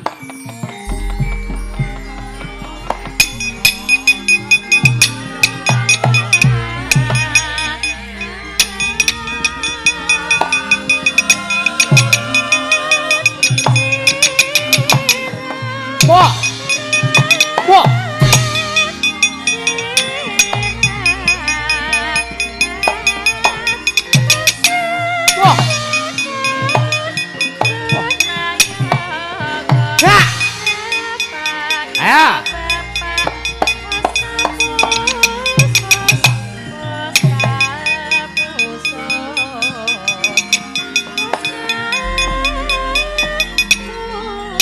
Wah. Wah. Wah. Ya. Ayo.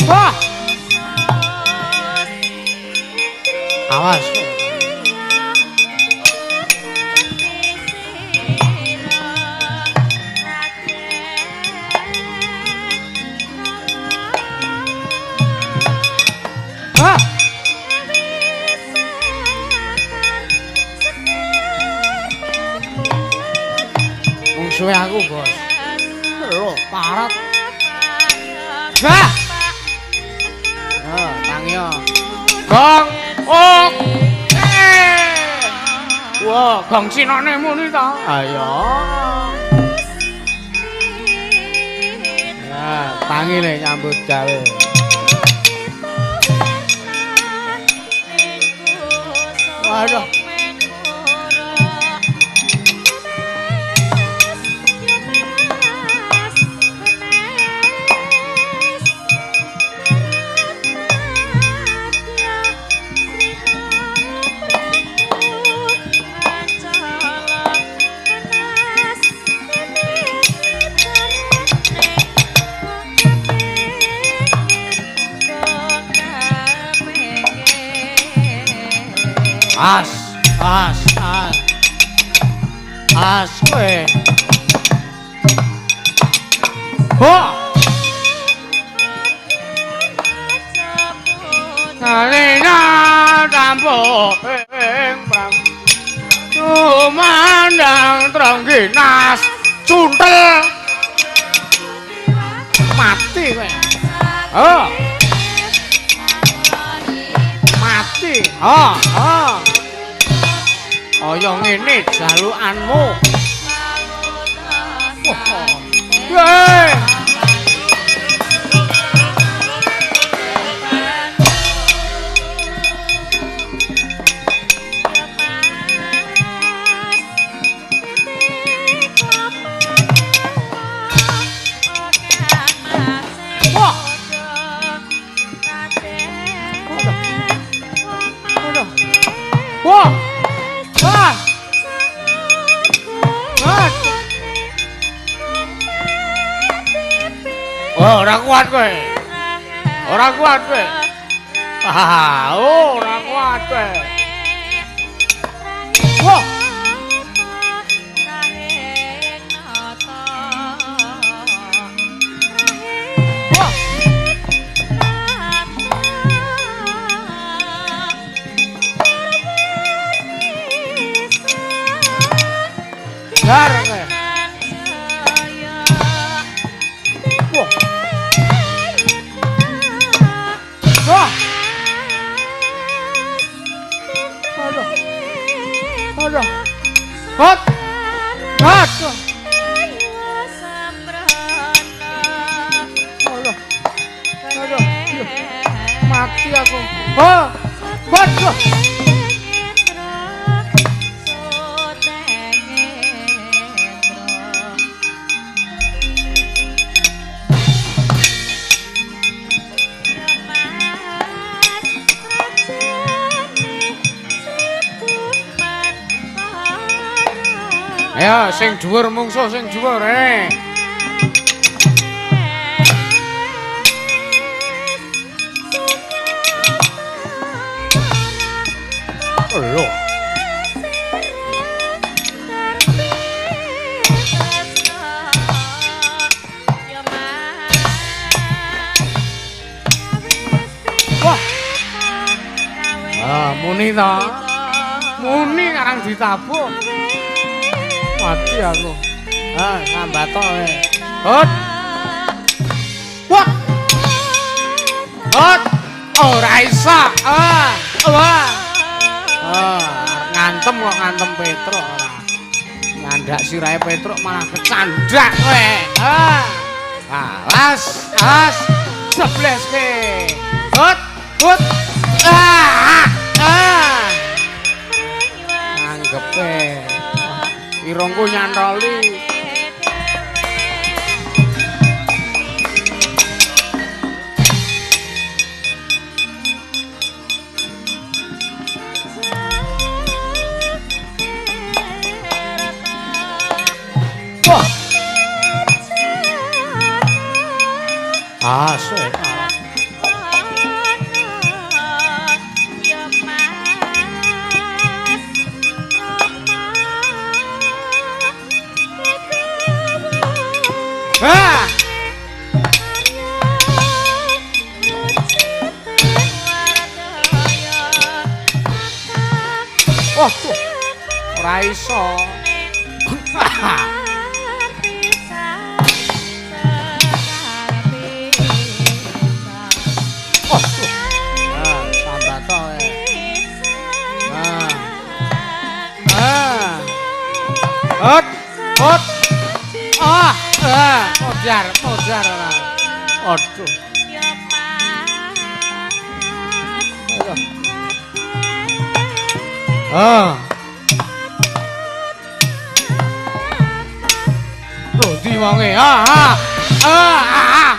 Wah. Awas. Hah. Mungsuhe aku, Bos. Lho, parat. Hah. Oh, tangi yo. Gong. Oh. Wah, gong cinane muni ta? Ayo. Ya, tangi le nyambut gawe. Waduh. As, as, as. As kowe. Ho. Nalina tampo ing prang. Tumandang trengginas cuntel. Mati kowe. Oh. Mati. Ha, ha. Kaya ngene jalukanmu. Wah. Wah. Wah. Wah. Wah. Oh, ora kuat kowe. Ora kuat kowe. Ah, oh, ora kuat kowe. Wah. Wah. Dar kowe. Wah. Wah. Aduh. Aduh. Allah. Aduh. Mati aku. Oh. Waduh. Ayo sing dhuwur mungsuh sing dhuwur eh. Lho. Wah. Ah, muni ta. Muni karang ditabuh. Mati aku. Ah, sambato kowe. Hot. Wah. Hot. Ora iso. Ah, wah. Ah, ngantem kok ngantem Petruk ora. Nyandak sirahe Petruk malah kecandak kowe. Ah. Alas, alas. Sebleske. Hot, hot. Ah, ah. Anggepe. Irungku nyantoli. Wah. Asik. Ah. Wah, tuh. Ora iso. Wah, tuh. Ah, sambato kowe. Ah. Ah. Hot, hot. Ah, ah, modar, modar ora. Aduh. Ah. Loh, ndi wonge? Ah, ah. Ah, ah.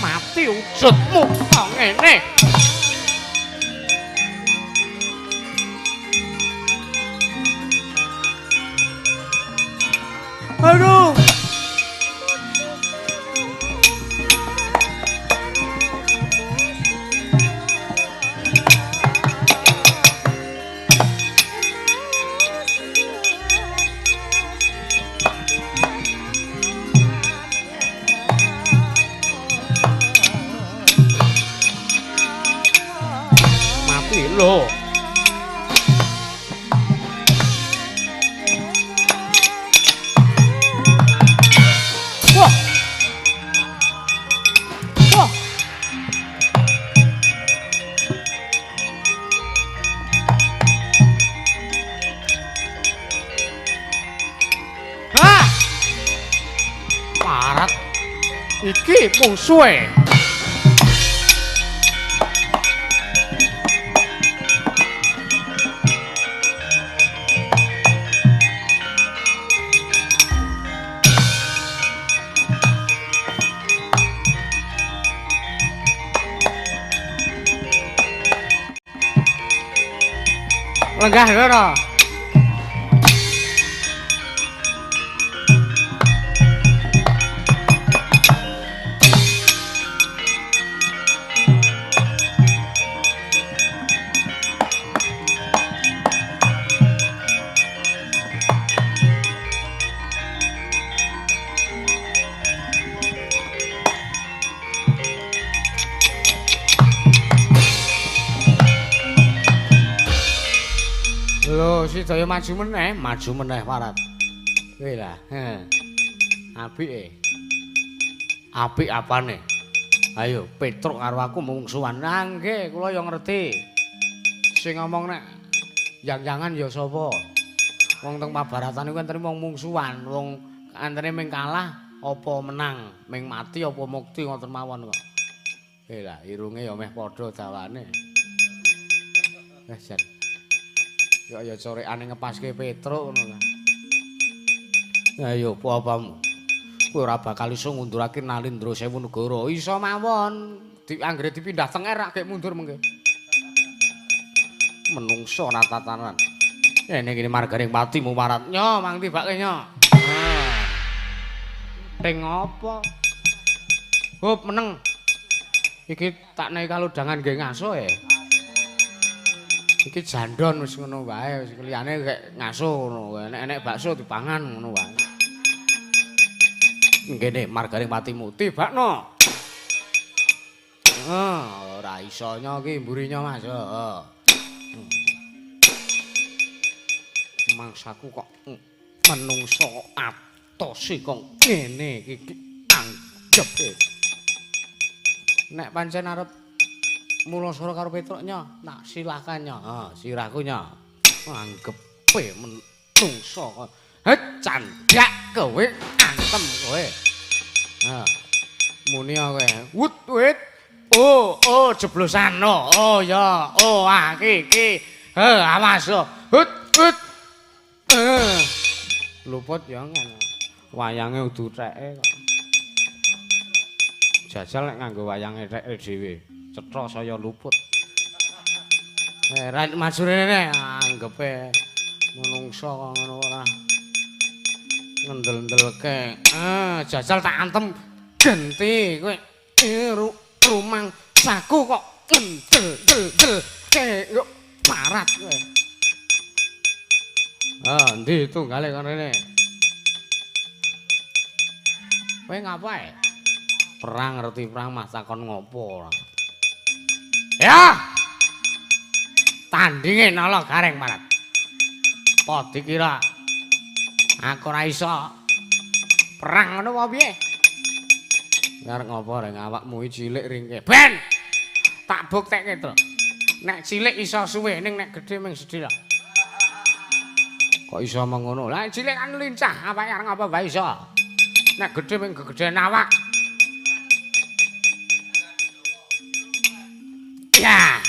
Mati wujudmu kok ngene. Aduh. Mati lho. Wah. Wah. Hah. Parat. Iki mungsuhe. Lenggah ngono. Digridaya maju meneh, maju meneh Parat. Kowe lah. Heh. Apike. Apik apane? Ayo Petruk karo aku mungsuhan. Nah nggih, kula ya ngerti. Sing ngomong nek yang-yangan ya sapa? Wong teng Pabaratan iku enten wong mungsuhan, wong antene ming kalah apa menang, ming mati apa mukti ngoten mawon kok. Eh lah, irunge ya meh padha dawane. Eh jan. Ya ya corekane ngepaske Petruk ngono ta. Ayo apa-apamu? Kowe ora bakal iso ngundurake Nalindra Sewu Negara. Iso mawon. Anggere dipindah tenger rak gek mundur mengke. Menungso ora tatanan. Ene kene margaring patimu Parat. Nyo mang tibake nyo. Ring apa? Hup meneng. Iki tak naik kalodhangan nggih ngaso e. Iki jandon wis ngono wae, wis liyane kek ngaso ngono. Enek-enek bakso dipangan ngono wae. Ngene margaring patimu tibakno. Heeh, ora iso nyo iki mburinya Mas. Heeh. Mangsaku kok menungso atose kok ngene iki anggepe. Nek pancen arep mulasara karo Petruk nyo, tak silakan nyo. Ha, sirahku nyo. Anggepe menungso kok. Het candak kowe antem kowe. Ha. Muni kowe. Wut wit. Oh, oh jeblosan. Oh ya, oh ah iki iki. He, awas. Hut hut. Luput ya ngono. Wayange udu teke kok. Jajal nek nganggo wayange teke dhewe, cetha saya luput. Eh, ra maju rene anggepe menungso kok ngono ora. Ngendel-ndelke. Jajal tak antem genti kowe. Rumang saku kok ngendel-ndelke kok Parat kowe. Ah, endi tunggale kon rene? Kowe ngapae? Perang ngerti perang mah takon ngopo ora. Ya. Tandinge Nala Gareng Parat. Apa dikira aku ora iso perang ngono apa piye? Arep ngopo reng awakmu iki cilik ringke. Ben. Tak buktekke to. Nek cilik iso suwe ning nek gedhe mung sedhela. Kok iso mengono? Lah cilik kan lincah, awake arep ngapa wae iso. Nek gedhe mung gegedhen awak. Ya.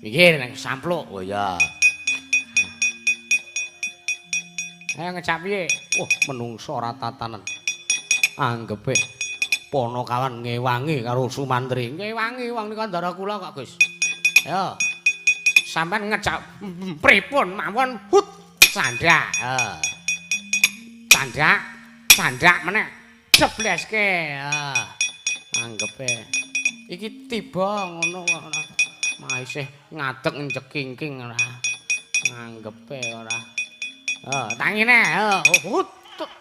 Mikir nek sampluk. Oh ya. Ayo ngecap piye? Wah, menungso ora tatanan. Anggepe Ponokawan ngewangi karo Sumantri. Ngewangi wong nika ndara kula kok, Gus. Ayo. Sampeyan ngecap pripun mawon hut candak. Heeh. Candak, candak meneh. Jebleske. Heeh. Anggepe iki tiba ngono kok ora. Mah isih ngadeg njekingking ora. Anggepe ora. Heeh, tangine. Heeh, hut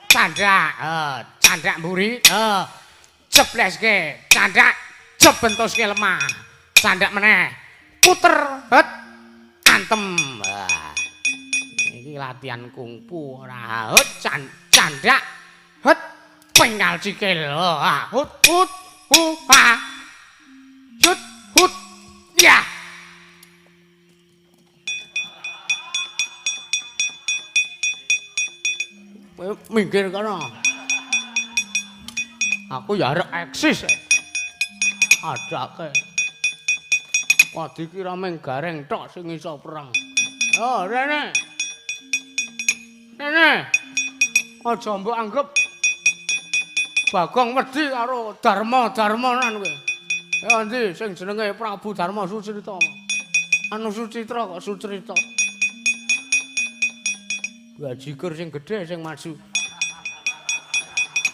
candak. Heeh, candak mburi. Heeh. Jebleske, candak jebentuske lemah. Candak meneh. Puter, het antem. Wah. Iki latihan kungfu ora. Hut candak. Hut penggal sikil. Hut hut hu ha. Hut hut. Ya. Minggir kono. Aku ya arep eksis. Adake. Wah dikira mung Gareng tok sing iso perang. Oh, rene. Rene. Aja mbok anggep Bagong wedi karo Darma-darmanan kowe. Ya endi sing jenenge Prabu Darma Sucrita. Anu Sucitra kok Sucrita. Bajigur sing gedhe sing maju.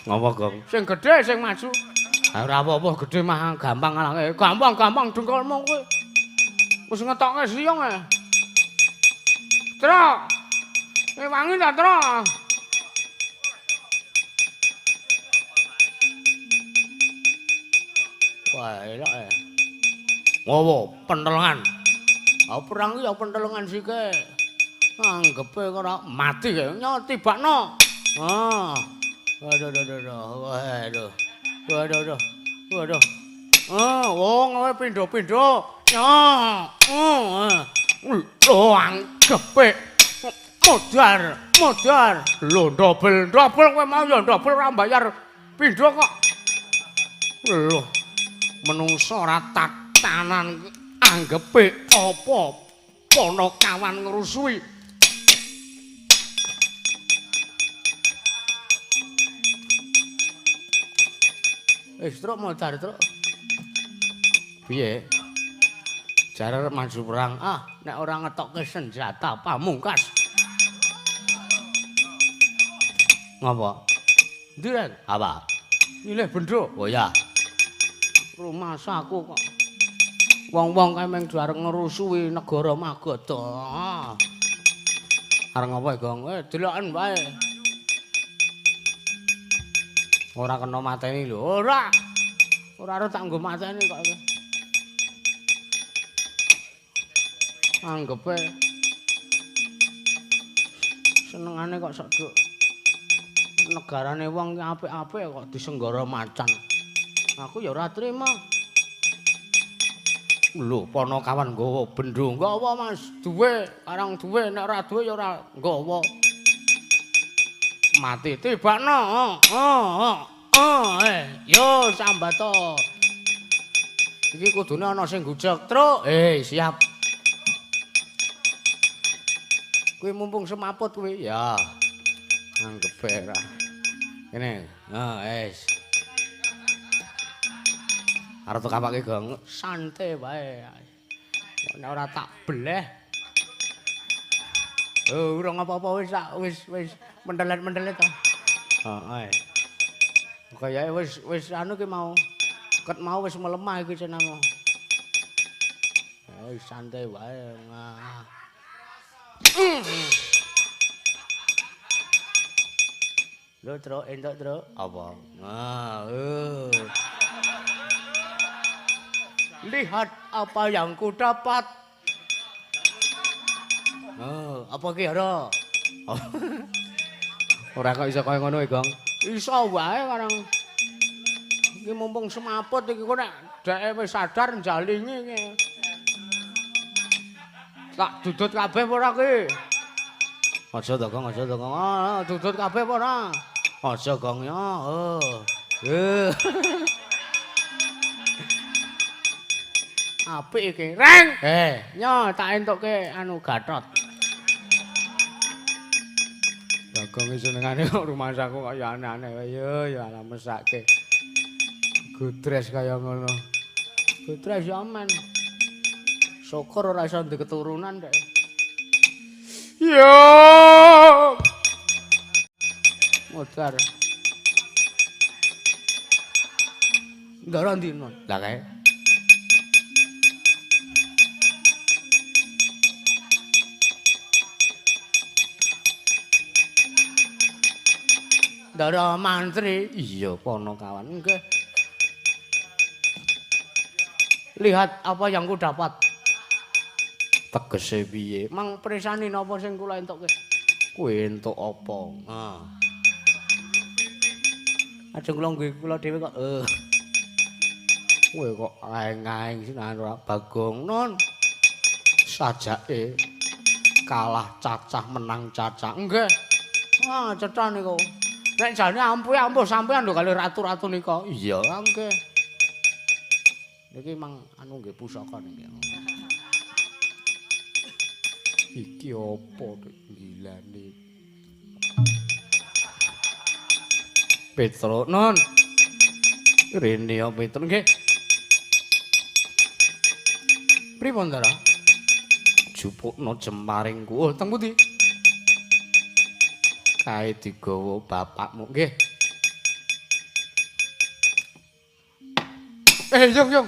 Ngapa, Gong? Sing gedhe sing maju. Ha ora apa-apa, gedhe mah gampang ngalahke. Gampang-gampang dengkulmu kowe. Wis ngetokke siyong e. Tro. Wangi ta, Tro? Wah, elok e. Ngowo, pentelengan. Ha perang ya pentelengan sike. Anggepe ora mati kae. Nyo tibakno. Ah. Aduh aduh aduh. Waduh. Waduh aduh. Waduh. Ah, wong kowe pindho-pindho. Nyo. Lho anggepe modar, modar. Lho dobel-dobel kowe mau ya dobel ora bayar pindho kok. Lho menungso ora tatanan anggepe apa Panakawan ngrusuhi. Wis truk modar truk. Piye? Jare arep maju perang. Ah, nek ora ngetokke senjata pamungkas. Ngapa? Ndi, Reng? Apa? Nyilih bendho. Oh ya. Rumasaku kok wong-wong kae mung arep ngrusuhi negara Magadha. Arep ngapa, Gong? Deloken wae. Ora kena mateni lho. Ora. Ora arep tak nggo mateni kok. Anggepe senengane kok sok duk negarane wong ki apik-apik kok disenggara macan. Aku ya ora trima. Lho, Panakawan nggawa bendho. Nggawa, Mas. Duwe, karang duwe, nek ora duwe ya ora nggawa. Mati tibakno. Yo sambat to. Iki kudune ana sing gujeg, Truk. Siap. Kuwi mumpung semaput kuwi. Ya. Anggepe ra. Kene. Ha, wis. Arep kapake Gong, santai wae. Nek ora tak beleh. Oh, urung apa-apa wis wis wis mendelet-mendelet to. Heeh. Kayake wis wis anu ki mau. Ket mau wis melemah iki cenamo. Eh, santai wae. Lho, Truk, entuk, Truk. Apa? Nah, Lihat apa yang ku dapat. Oh, apa ki, Hara? Ora kok iso kaya ngono, Gong. Iso wae karang. Iki mumpung semaput iki kok nek dheke wis sadar njalingi iki. Tak dudut kabeh ora ki? Aja to, Gong, aja to, Gong. Ah, dudut kabeh ora? Aja, Gong ya. Oh. Apik iki. Reng. Nyo tak entukke anu Gatot. Bagong senengane kok rumasaku kaya aneh-aneh wae ya ya ala mesake. Gudres kaya ngono. Gudres ya men. Syukur ora iso ndek keturunan dek. Yo. Modar. Ndara ndi, Non? Lah kae. Ndara mantri. Iya, Panakawan. Nggih. Lihat apa yang ku dapat. Tegese piye? Mang presani napa sing kula entukke? Kowe entuk apa? Ah. Ajeng kula nggih kula dhewe kok. Kowe kok aeng-aeng sinan ora Bagong, Non. Sajake kalah cacah menang cacah. Nggih. Ah, cetha niku. Nek jane ampuh-ampuh sampean lho kali ratu-ratu nika. Iya, nggih. Niki mang anu nggih pusaka niki. Iki apa gilane? Petro, Non. Rene ya Petro nggih. Pripun ta? Jupukno jemaringku. Oh, teng pundi? Kae digawa bapakmu nggih. Yung yung.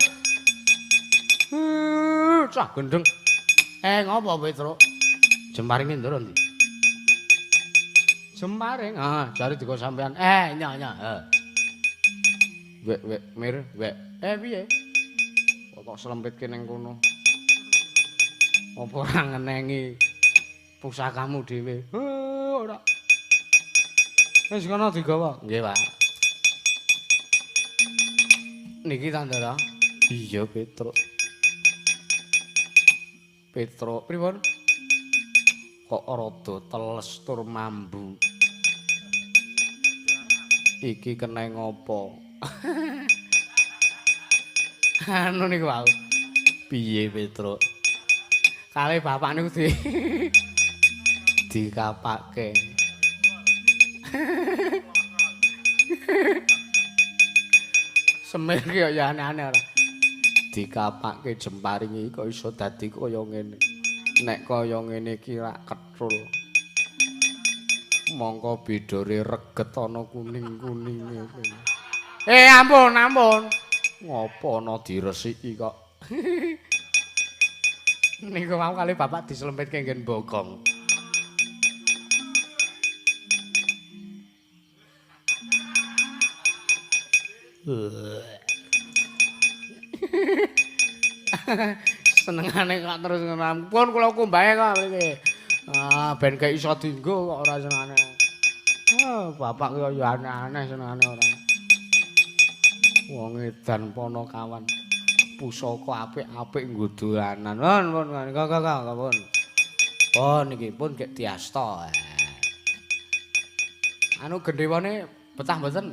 Cah gendeng. Ngopo Petro? Jemaringe ndoro ndi? Jemaring. Ah, jare digawa sampean. Nya nya. Wek wek mir wek. Piye? Kok selempitke ning kono. Apa ora ngenengi? Pusakamu dhewe. Ora. Wis kono digawa. Nggih, Pak. Niki ta, Ndara? Iya, Petruk. Petruk, pripun? Kok rada teles tur mambu. Iki kena ngopo? Anu niku wau. Piye, Petruk? Kale bapak niku di dikapake. Semir ki ya aneh-aneh ora. Dikapake jemparing iki kok iso dadi kaya ngene. Nek kaya ngene iki rak kethul. Mongko bidore reget ana kuning-kuninge. Ampun, ampun. Ngopo ana diresiki kok? Niku mau kali bapak dislempitke nggen bokong. Senengane kok terus ngono. Ampun kula kumbahe kok mriki. Ah, ben gak iso dienggo kok ora senengane. Ah, bapak ki ya aneh-aneh senengane ora. Wong edan ponokawan. Pusaka apik-apik nggo dolanan. Pun pun kok kok pun. Pun iki pun gek diasta. Anu gendhewane betah mboten?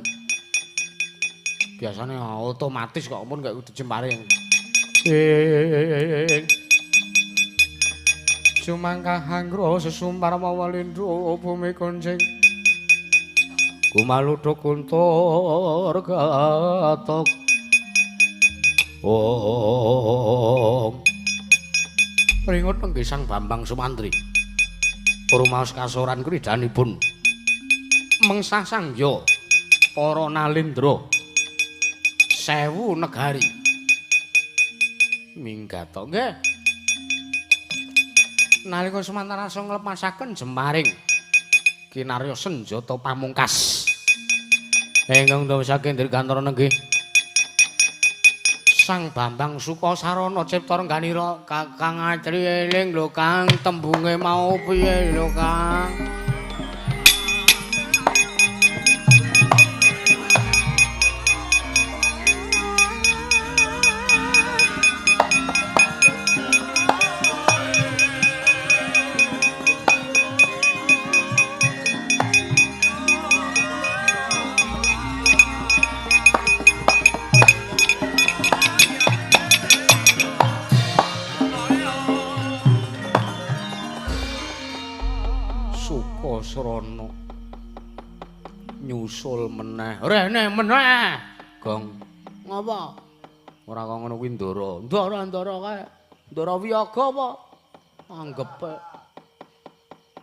Biasane otomatis kok pun gak kudu jemparing. Sumangkah anggra sesumpar mawa lindhu bumi kuncing. Gumaluduk kuntur gatok. Om. Ringut nenggih Sang Bambang Sumantri. Rumaos kasoran kridanipun. Mengsah sangya para nalindra. 1000 negari. Minggat to nggih. Nalika Sumantarasa nglepasaken jemparing kinarya senjata pamungkas. Ingkang dawasaken dirgantara nenggih Sang Bambang Sukasarana Cipta Rengganira. Kakang Atri eling lho Kang, tembunge mau piye lho Kang? Srana nyusul meneh. Rene meneh. Gong. Ngapa? Ora kok ngono kuwi Ndara. Ndara-ndara kae. Ndara wiyaga apa? Anggepe.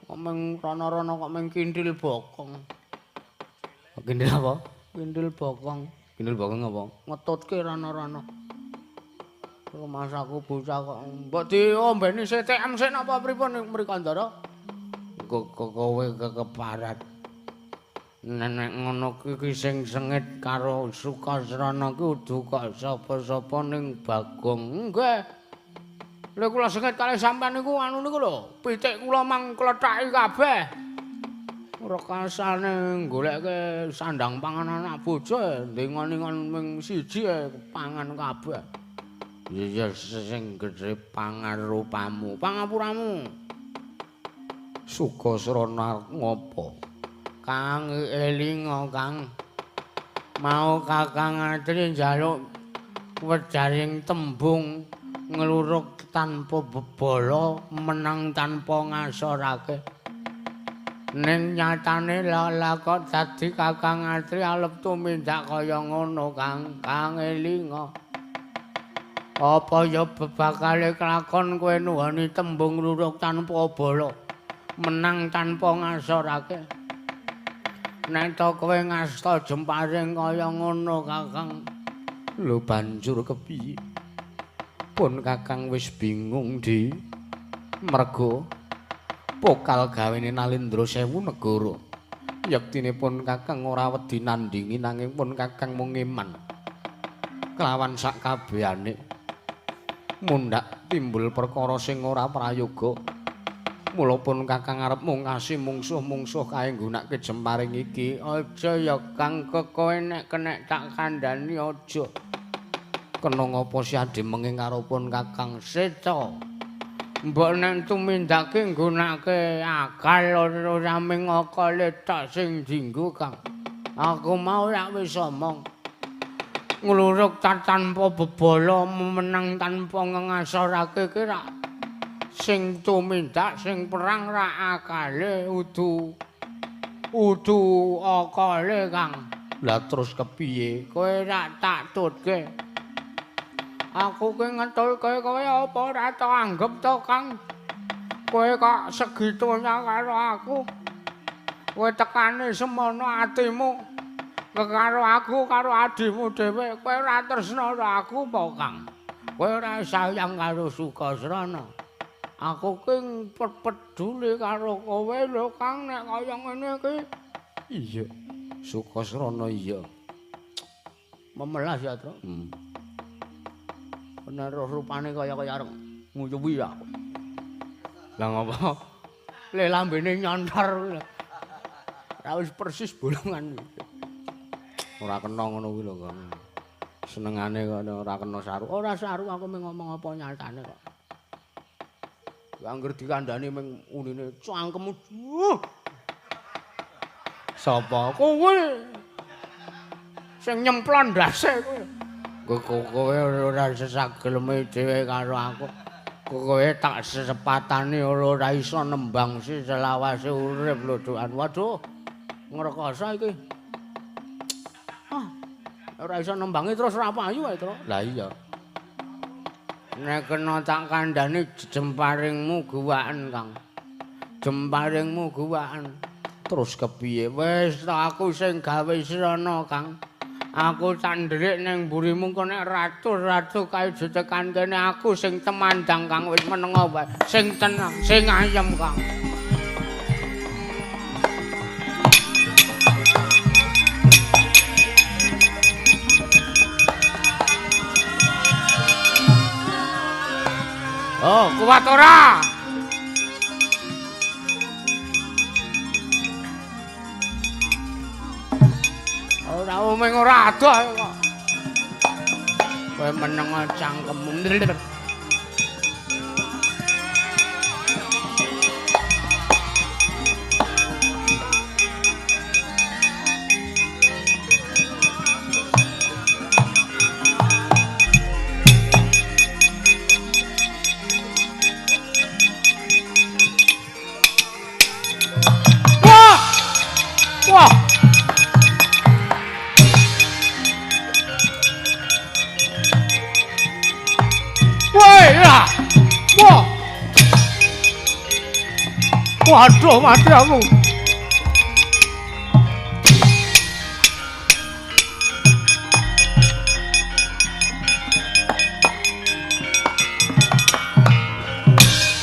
Kok meng rono-rono kok meng kintil bokong. Kintil apa? Kintil bokong. Kintil bokong apa? Ngetutke rono-rono. Rumasaku bocah kok mbok diombeni CTM sik napa pripun mriko Ndara? Kowe kekeparat. Nenek ngono iki sing sengit karo Sukasrana ki udu kok sapa-sapa ning Bagong. Nggih. Lha kula sengit kalih sampean niku anu niku lho, pitik kula mang klethaki kabeh. Rekasane goleke sandang pangan anak bojo, ndingon-ingon ming siji pangan kabeh. Ya sing gedhe pangarupamu, pangapuramu. Sukasrana ngopo? Kang elinga Kang. Mau Kakang Atri njaluk wejaring tembung ngluruk tanpa bebala, menang tanpa ngasorake. Ning nyatane lha kok dadi Kakang Atri alep tumindak kaya ngono Kang. Kang elinga. Apa ya bebakale kelakon kowe nuwani tembung ngluruk tanpa bala, menang tanpa ngasorake? Nek to kowe ngasta jemparing kaya ngono Kakang. Lho banjur kepiye? Pun Kakang wis bingung di mergo pokal gawene Nalindra 1000 negara. Yektine pun Kakang ora wedi nandingi nanging pun Kakang mung ngeman kelawan sak kabehane mundhak timbul perkara sing ora prayoga. Mula pun Kakang arep mungkasi mungsuh-mungsuh kae nggunakake jemparing iki. Aja ya Kang, kowe nek kenek tak kandhani aja. Kena ngapa si adimenge karo pun Kakang Seta? Mbok nek tumindake nggunakake akal ora mung akale tok sing dinggo Kang. Aku mau rak wis omong. Ngluruk tanpa bebala, menang tanpa ngengasorake ki rak sing tumindak sing perang rak akale udu akale Kang. Lah terus kepiye? Kowe rak tak tutke. Aku ki ngetulke kowe apa ora tak anggep to Kang? Kowe kok segitunya karo aku. Kowe tekane semono atimu karo aku karo adimu dhewe. Kowe ora tresna karo aku apa Kang? Kowe ora sayang karo Sukasrana. Aku ki peduli karo kowe lho Kang nek kaya ngene iki. Iya. Sukasrana iya. Memelas ya, Tru. Bener rupane kaya-kaya arep nguyuwi aku. Lah ngopo? Le lambene nyontor. Ora wis persis bolongan. Ora kena ngono kuwi lho, Kang. Senengane kok ora kena saru. Ora saru aku mung ngomong apa nyatane kok. Angger dikandani mung unine cangkemmu. Sapa? Kowe. Sing nyemplon ndase kowe. Kowe ora sesageleme dhewe karo aku. Kowe tak sesepatane ora iso nembang si selawase urip lho, Duan. Waduh. Ngrekoso iki. Ah. Ora iso nembangi terus ora payu ae, Tru. Lah iya. Nek kena tak kandhani jemparingmu guwaken, Kang. Jemparingmu guwaken. Terus kepiye? Wis ta aku sing gawe srana, Kang. Aku tak ndherik ning mburimu kok nek ratu-ratu kae ditekan kene aku sing temandang Kang wis menengo wae. Sing tenang, sing ayem, Kang. Oh, kuat ora? Ora omeng ora adoh kok. Kowe meneng cangkemmu. Wah! Wah! Wah! Waduh, mati aku.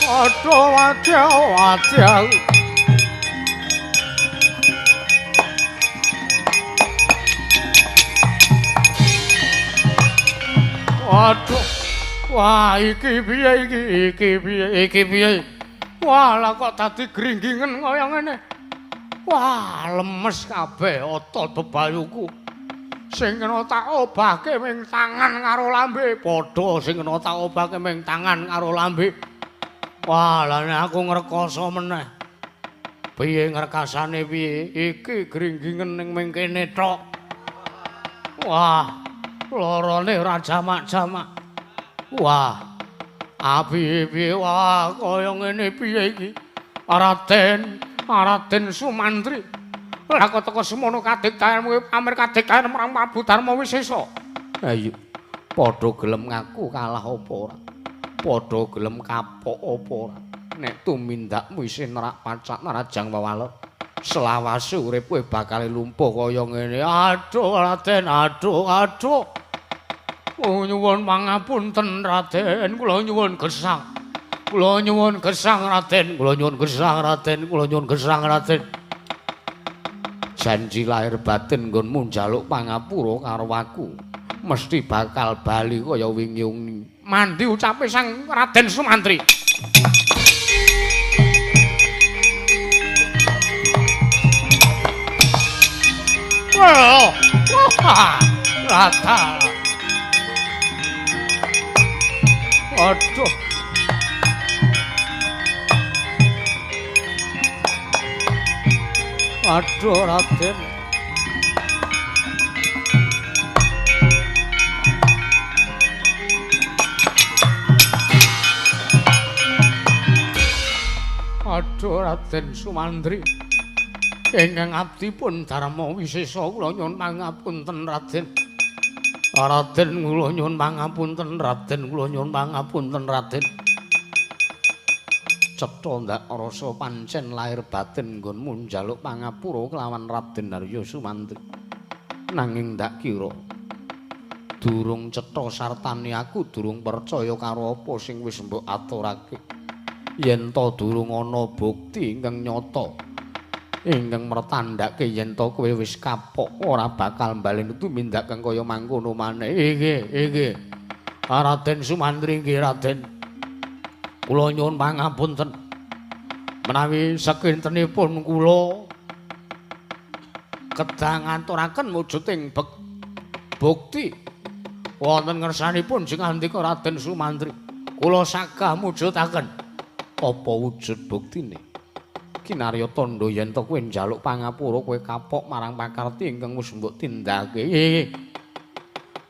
Waduh, mati aku, mati aku. Waduh. Wah, iki piye iki? Iki piye? Iki piye? Wah, lah kok dadi gringgingen kaya ngene. Wah, lemes kabeh otot bebayuku. Sing kena tak obahke ming tangan karo lambe, padha sing kena tak obahke ming tangan karo lambe. Wah, lah nek aku ngrekoso meneh. Piye ngrekasane piye? Iki gringgingen ning ming kene tok. Wah, lorone ora jamak-jamak. Wah, api-piye wah kaya ngene piye iki? Raden, Raden Sumantri. Lah kok teko semono kadektayanmu pamer kadektayan marang Prabu Darma Wisesa. Ayo, padha gelem ngaku kalah apa ora? Padha gelem kapok apa ora? Nek tumindakmu isih nerak pacak narajang wewala, selawase urip kowe bakal lumpuh kaya ngene. Aduh, Raden, aduh, aduh. Oh, nyuwun pangapunten Raden, kula nyuwun gesang. Kula nyuwun gesang Raden, kula nyuwun gesang Raden, kula nyuwun gesang Raden. Janji lahir batin nggonmu njaluk pangapura karo aku, mesti bakal bali kaya wingi-wingi. Mandi ucape Sang Raden Sumantri. Rata. Aduh. Aduh Raden. Aduh Raden Sumantri. Ingkang abdi pun Darma Wisesa kula nyuwun pangapunten Raden. Raden kula nyuwun pangapunten Raden, kula nyuwun pangapunten Raden. Cetha ndak rasa pancen lahir batin nggonmu njaluk pangapura kelawan Raden Arya Sumantri. Nanging ndak kira durung cetha sartane aku durung percaya karo apa sing wis mbok aturake. Yen ta durung ana bukti ingkang nyata ingkang mertandhake yen ta kowe wis kapok ora bakal bali tumindak kang kaya mangkono maneh. Inggih, inggih. Raden Sumantri nggih Raden. Kula nyuwun pangapunten. Menawi sakintenipun kula kedah ngaturaken wujuding bukti wonten ngersanipun sing ngandika Raden Sumantri. Kula sagah mujudaken. Apa wujud buktine? Kinarya tandha yen ta kowe njaluk pangapura kowe kapok marang pakarti ingkang wis mbok tindakake.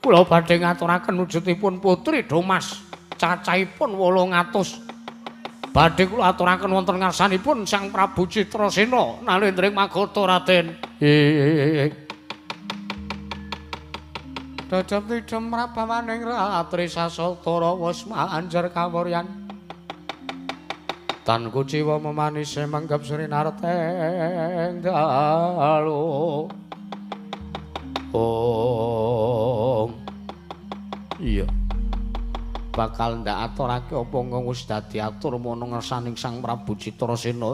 Kula badhe ngaturaken wujudipun Putri Domas cacahipun 800. Badhe kula aturaken wonten ngarsanipun Sang Prabu Citrasena nalendring Magatha Raden. Dadap tidhem prabawaning ratri sasatara wis manjer kawuryan. Tan kuciwa memanise menggep srinarteng dalu. Om. Iya. Bakal ndak aturake apa wong wis dadi atur mono ngersaning Sang Prabu Citrasena.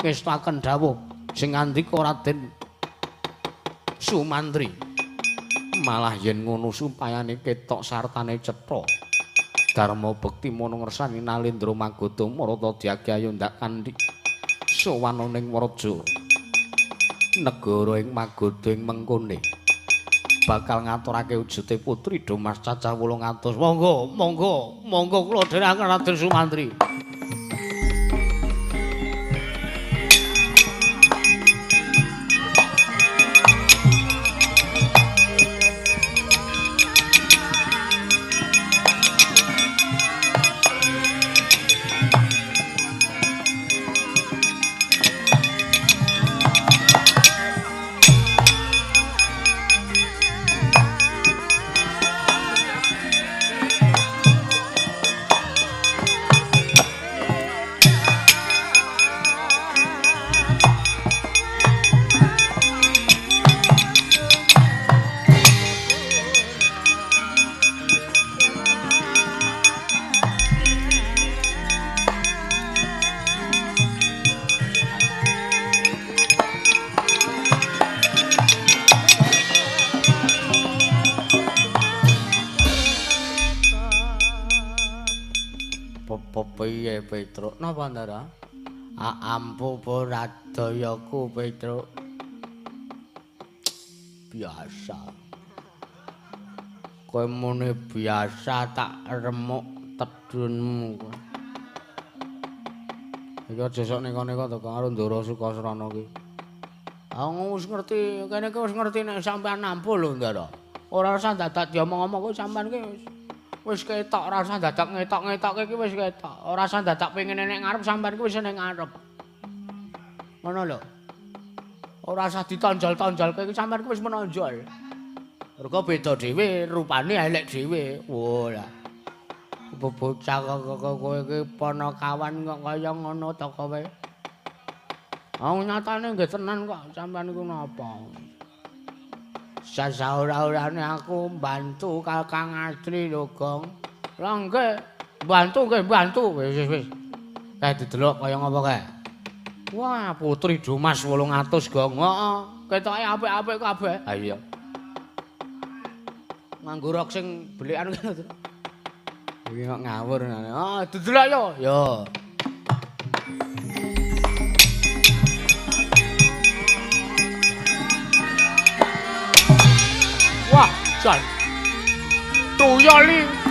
Ngestakaken dawuh sing ngandika Raden Sumantri. Malah yen ngono supayane ketok sartane cetha. Dharma bekti mono ngersani Nalendra Magadha marata diagi ayo ndak kandhi sowan ning Wraja negara ing Magadha ing mengkone bakal ngaturake wujude Putri Domas cacah 800. Monggo monggo monggo kula dherekaken Raden Sumantri. Piye Petruk? Napa Ndara? Ampuh radayaku Petruk. Biasa. Kowe muni biasa tak remuk tedunmu. Iki aja sok neka-neka to karo Ndara Sukasrana ki. Aku wis ngerti, kene iki wis ngerti nek sampean nampu lho Ndara. Ora usah dadak diomong-omong kowe sampean ki wis ketok, ora usah dadak ngetok-ngetokke iki wis ketok. Ora usah dadak pengin nek ngarep sampean ki wis ning ngarep. Ngono lho. Ora usah ditonjol-tonjolke iki sampean ki wis menonjol. Mergo beda dhewe, rupane elek dhewe. Wah lah. Bocah kowe iki panakawan kok kaya ngono to kowe. Aku nyatane nggih tenan kok sampean iku napa. Sasaura-urane aku mbantu Kakang Astri lho, Gong. Lah nggih, mbantu nggih mbantu. Wis wis wis. Kae didelok kaya ngapa kae. Wah, Putri Domas 800, Gong. Heeh, ketoke apik-apik kabeh. Ha iya. Nganggo rok sing belikan ngono to. Iki kok ngawur. Ah, didelok yo. Yo. Jan. Tuyoli.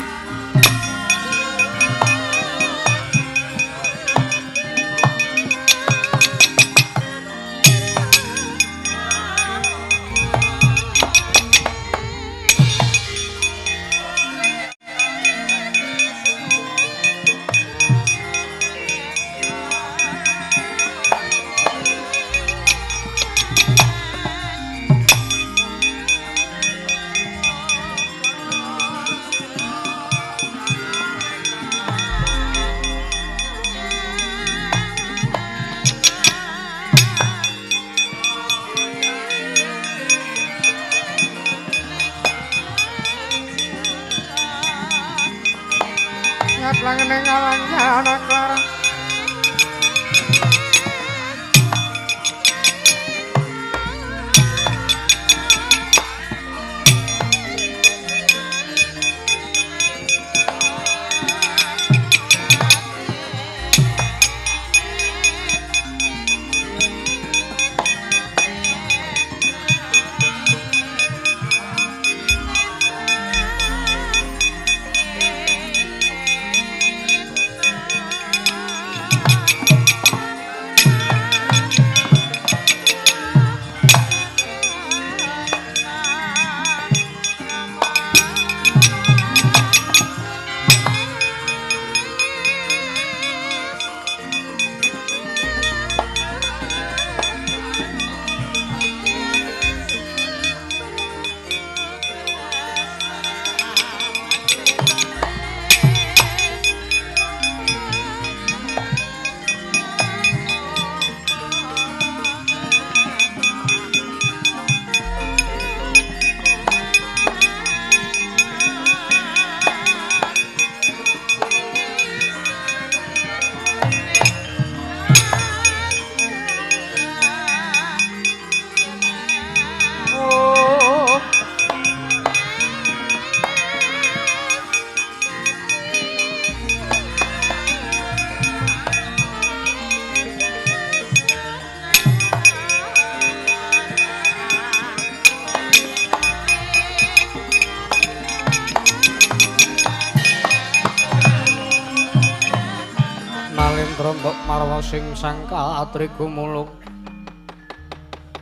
Sing sangka atrigumulung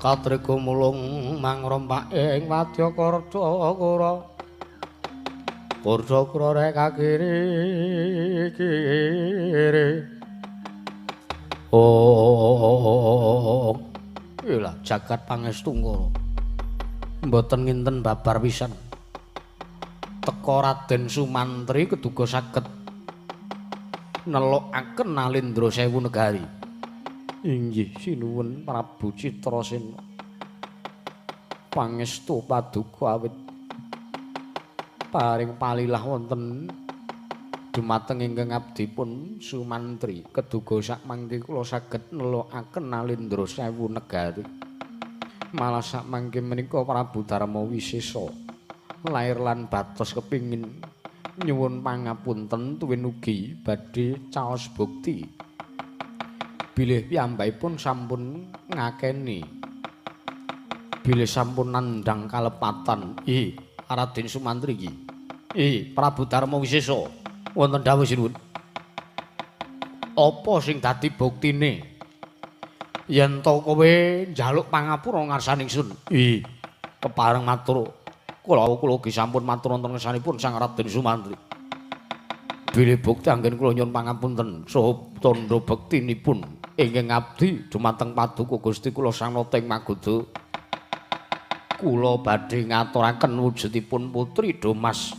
katrigumulung mangrompak ing wadya Kura Kura rek kakiri kiri. Oh ilah jagat pangestu ngoro mboten nginten babar pisan teka Raden Sumantri keduga saged nelokaken Nalendra Sewu Negari. Inggih sinuwun Prabu Citrasena. Pangestu paduka awit paring palilah wonten dumateng ingkang abdipun Sumantri keduga sakmangke kula saged nelokaken Nalendra Sewu Negari. Malah sakmangke menika Prabu Darma Wisesa lair lan batos kepingin nyuwun pangapunten tuwin ugi badhe caos bukti bilih piyambakipun sampun ngakeni bilih sampun nandhang kalepatan. Ih Raden Sumantri iki. Ih Prabu Darma Wisesa wonten dawuh sinuwun. Apa sing dadi buktine yen to kowe njaluk pangapura ngarsane ingsun? Ih kepareng matur kula ugi sampun matur wonten ngersanipun Sang Raden Sumantri. Bilih bukti anggen kula nyuwun pangapunten saha tandha bektinipun ingkang abdi dumateng paduka Gusti kula Sang Nata ing Magoda. Kula badhe ngaturaken wujudipun putri Domas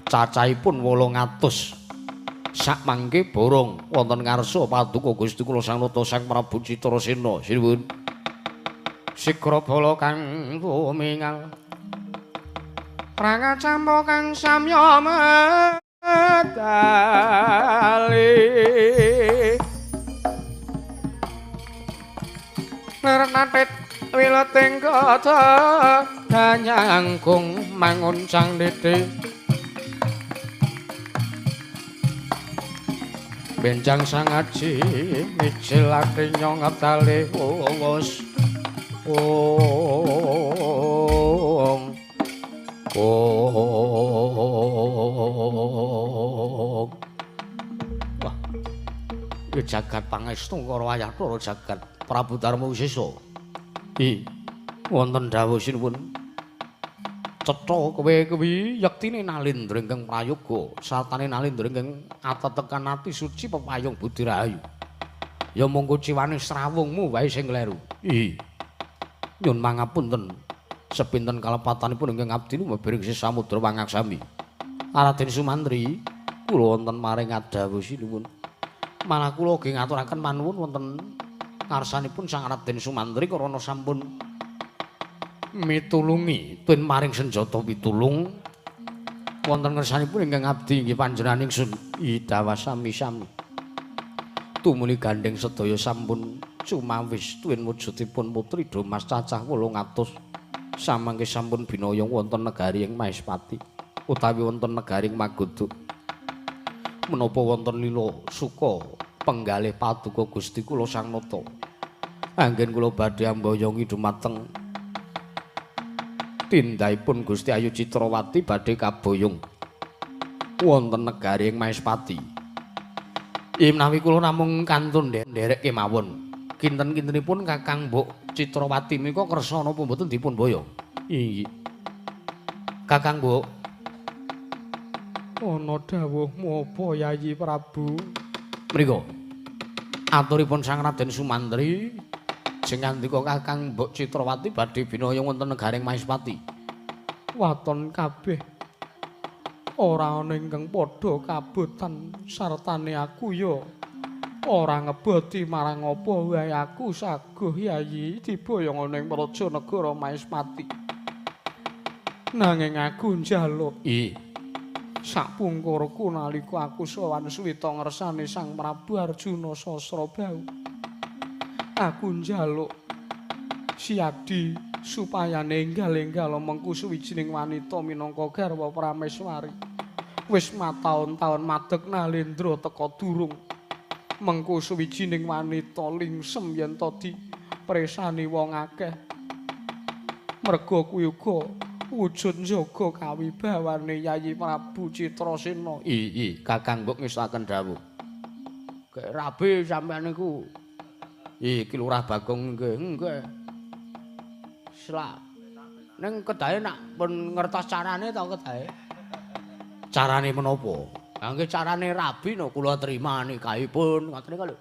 cacahipun 800 sakmangke borong wonten ngarsa paduka Gusti kula Sang Nata Sang Prabu Citrasena. Sinuwun. Sigra bala kang rumingal prangacampa kang samya medali nernatit wileting kaca danyangkung manguncang diti benjang sangaji mijil ati nyong tali wus ong. jagat pangestu karo ayah Bathara jagat Prabu Darma Wisesa. I wonten dawuh sinuwun. Cetha kowe kuwi yektine Nalindra ingkang prayoga sartane Nalindra ingkang atetekan ati suci pepayung budi rahayu. Ya monggo ciwane srawungmu wae sing kleru. I nyun mangapunten sepinten kalepatanipun ingkang abdi lumebiring samudra pangaksami. Raden Sumantri kula wonten maring dawuh sinuwun. Malah kula ugi ngaturaken panuwun wonten ngarsanipun Sang Raden Sumantri karana sampun mitulungi tuwin maring senjata pitulung wonten ngersanipun ingkang abdi inggih panjenengan ingsun idawasami-sami. Tumuli gandheng sedaya sampun cumawis tuwin wujudipun putri Domas cacah 800 samangke sampun binaya wonten negari ing Maespati utawi wonten negari ing Magodha. Menapa wonten lila suka penggalih paduka Gusti kula Sang Nata. Anggen kula badhe amboyongi dumateng tindhaipun Gusti Ayu Citrawati badhe kaboyong wonten negari ing Maespati. Menawi kula namung kantun nderek kemawon. Kinten-kintenipun Kakang Mbok Citrawati menika kersa napa mboten dipun boyong? Inggih. Kakang Mbok, ana dawuhmu apa Yayi Prabu? Mriku aturipun Sang Raden Sumantri sing ngandika Kakang Mbok Citrawati badhe binaya wonten negaring Maespati. Waton kabeh ora ana ingkang padha kabotan sartane aku ya ora ngeboti marang apa wae aku saguh Yayi diboyong ana ing praja negara Maespati. Nanging aku njaluk sakpungkurku nalika aku sowan suwita ngersane Sang Prabu Arjuna Sasrabahu. Aku njaluk siadi supaya nenggal-enggal mengku suwijining wanita minangka garwa prameswari. Wis mataun-taun madeg Nalindra teka durung mengku suwijining wanita lingsem yen to dipresani wong akeh. Merga kuwi uga wujud njaga kawibawane Yayi Prabu Citrasena. Iya, Kakang Mbok ngestokaken dawuh. Gek rabi sampean niku. Iki Lurah Bagong nggih, nggih. Selak. Ning kedahe nak pun ngertos carane to kedahe? Carane menapa? Ha nggih carane rabi no kula terima nikahipun ngoten niku lho.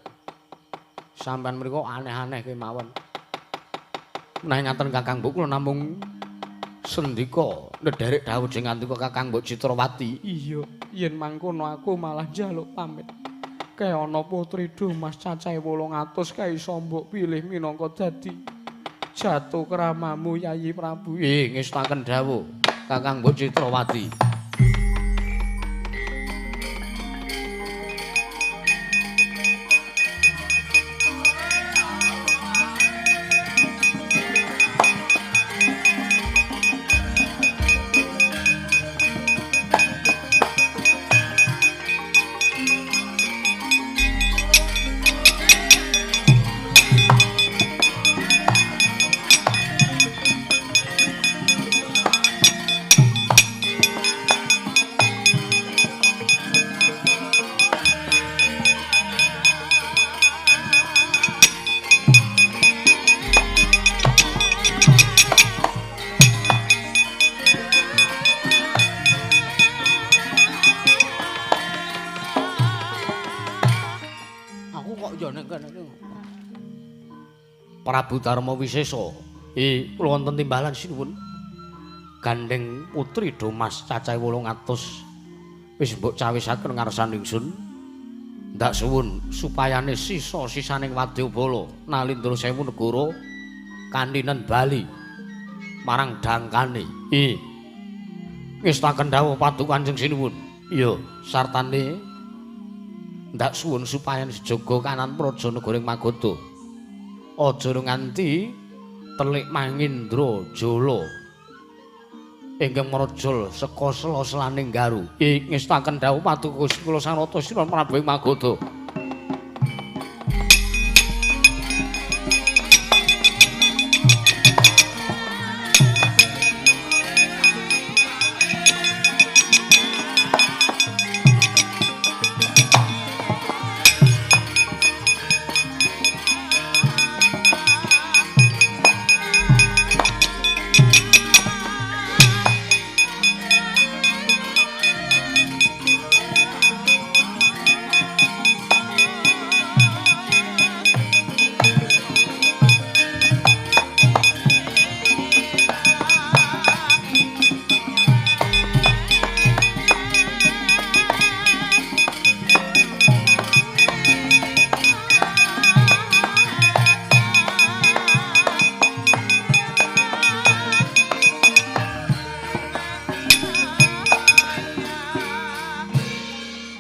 Sampean mriku aneh-aneh kemawon. Menawi ngaten Kakang Mbok kula namung sendika nedherek dawuh sing ngandika Kakang Mbok Citrawati. Iya, yen mangkono aku malah njaluk pamit. Kae ana putri Domas cacahe 800 kae iso mbok pilih minangka dadi jatuh kramamu Yayi Prabu. Ngestokaken dawuh Kakang Mbok Citrawati. Prabu Darma Wisesa. Kula wonten timbalan sinuwun. Gandheng putri Domas cacahe 800 wis mbok cawisaken ngarsan ingsun. Ndak suwun supayane sisa-sisaning wadyabala Nalindra sewu negara kandhinen bali marang dangkane. Ngestaken dawuh paduka Kanjeng Sinuwun. Iya, sartane ndak suwun supayane sejaga kanan praja negara ing Magadha. Aja nganti telik Mangindra Jala ingkang mrojol saka sela-selaning garu. Ngestaken dawuh paduka Gusti kula Sang Rata Sira Prabu ing Magadha.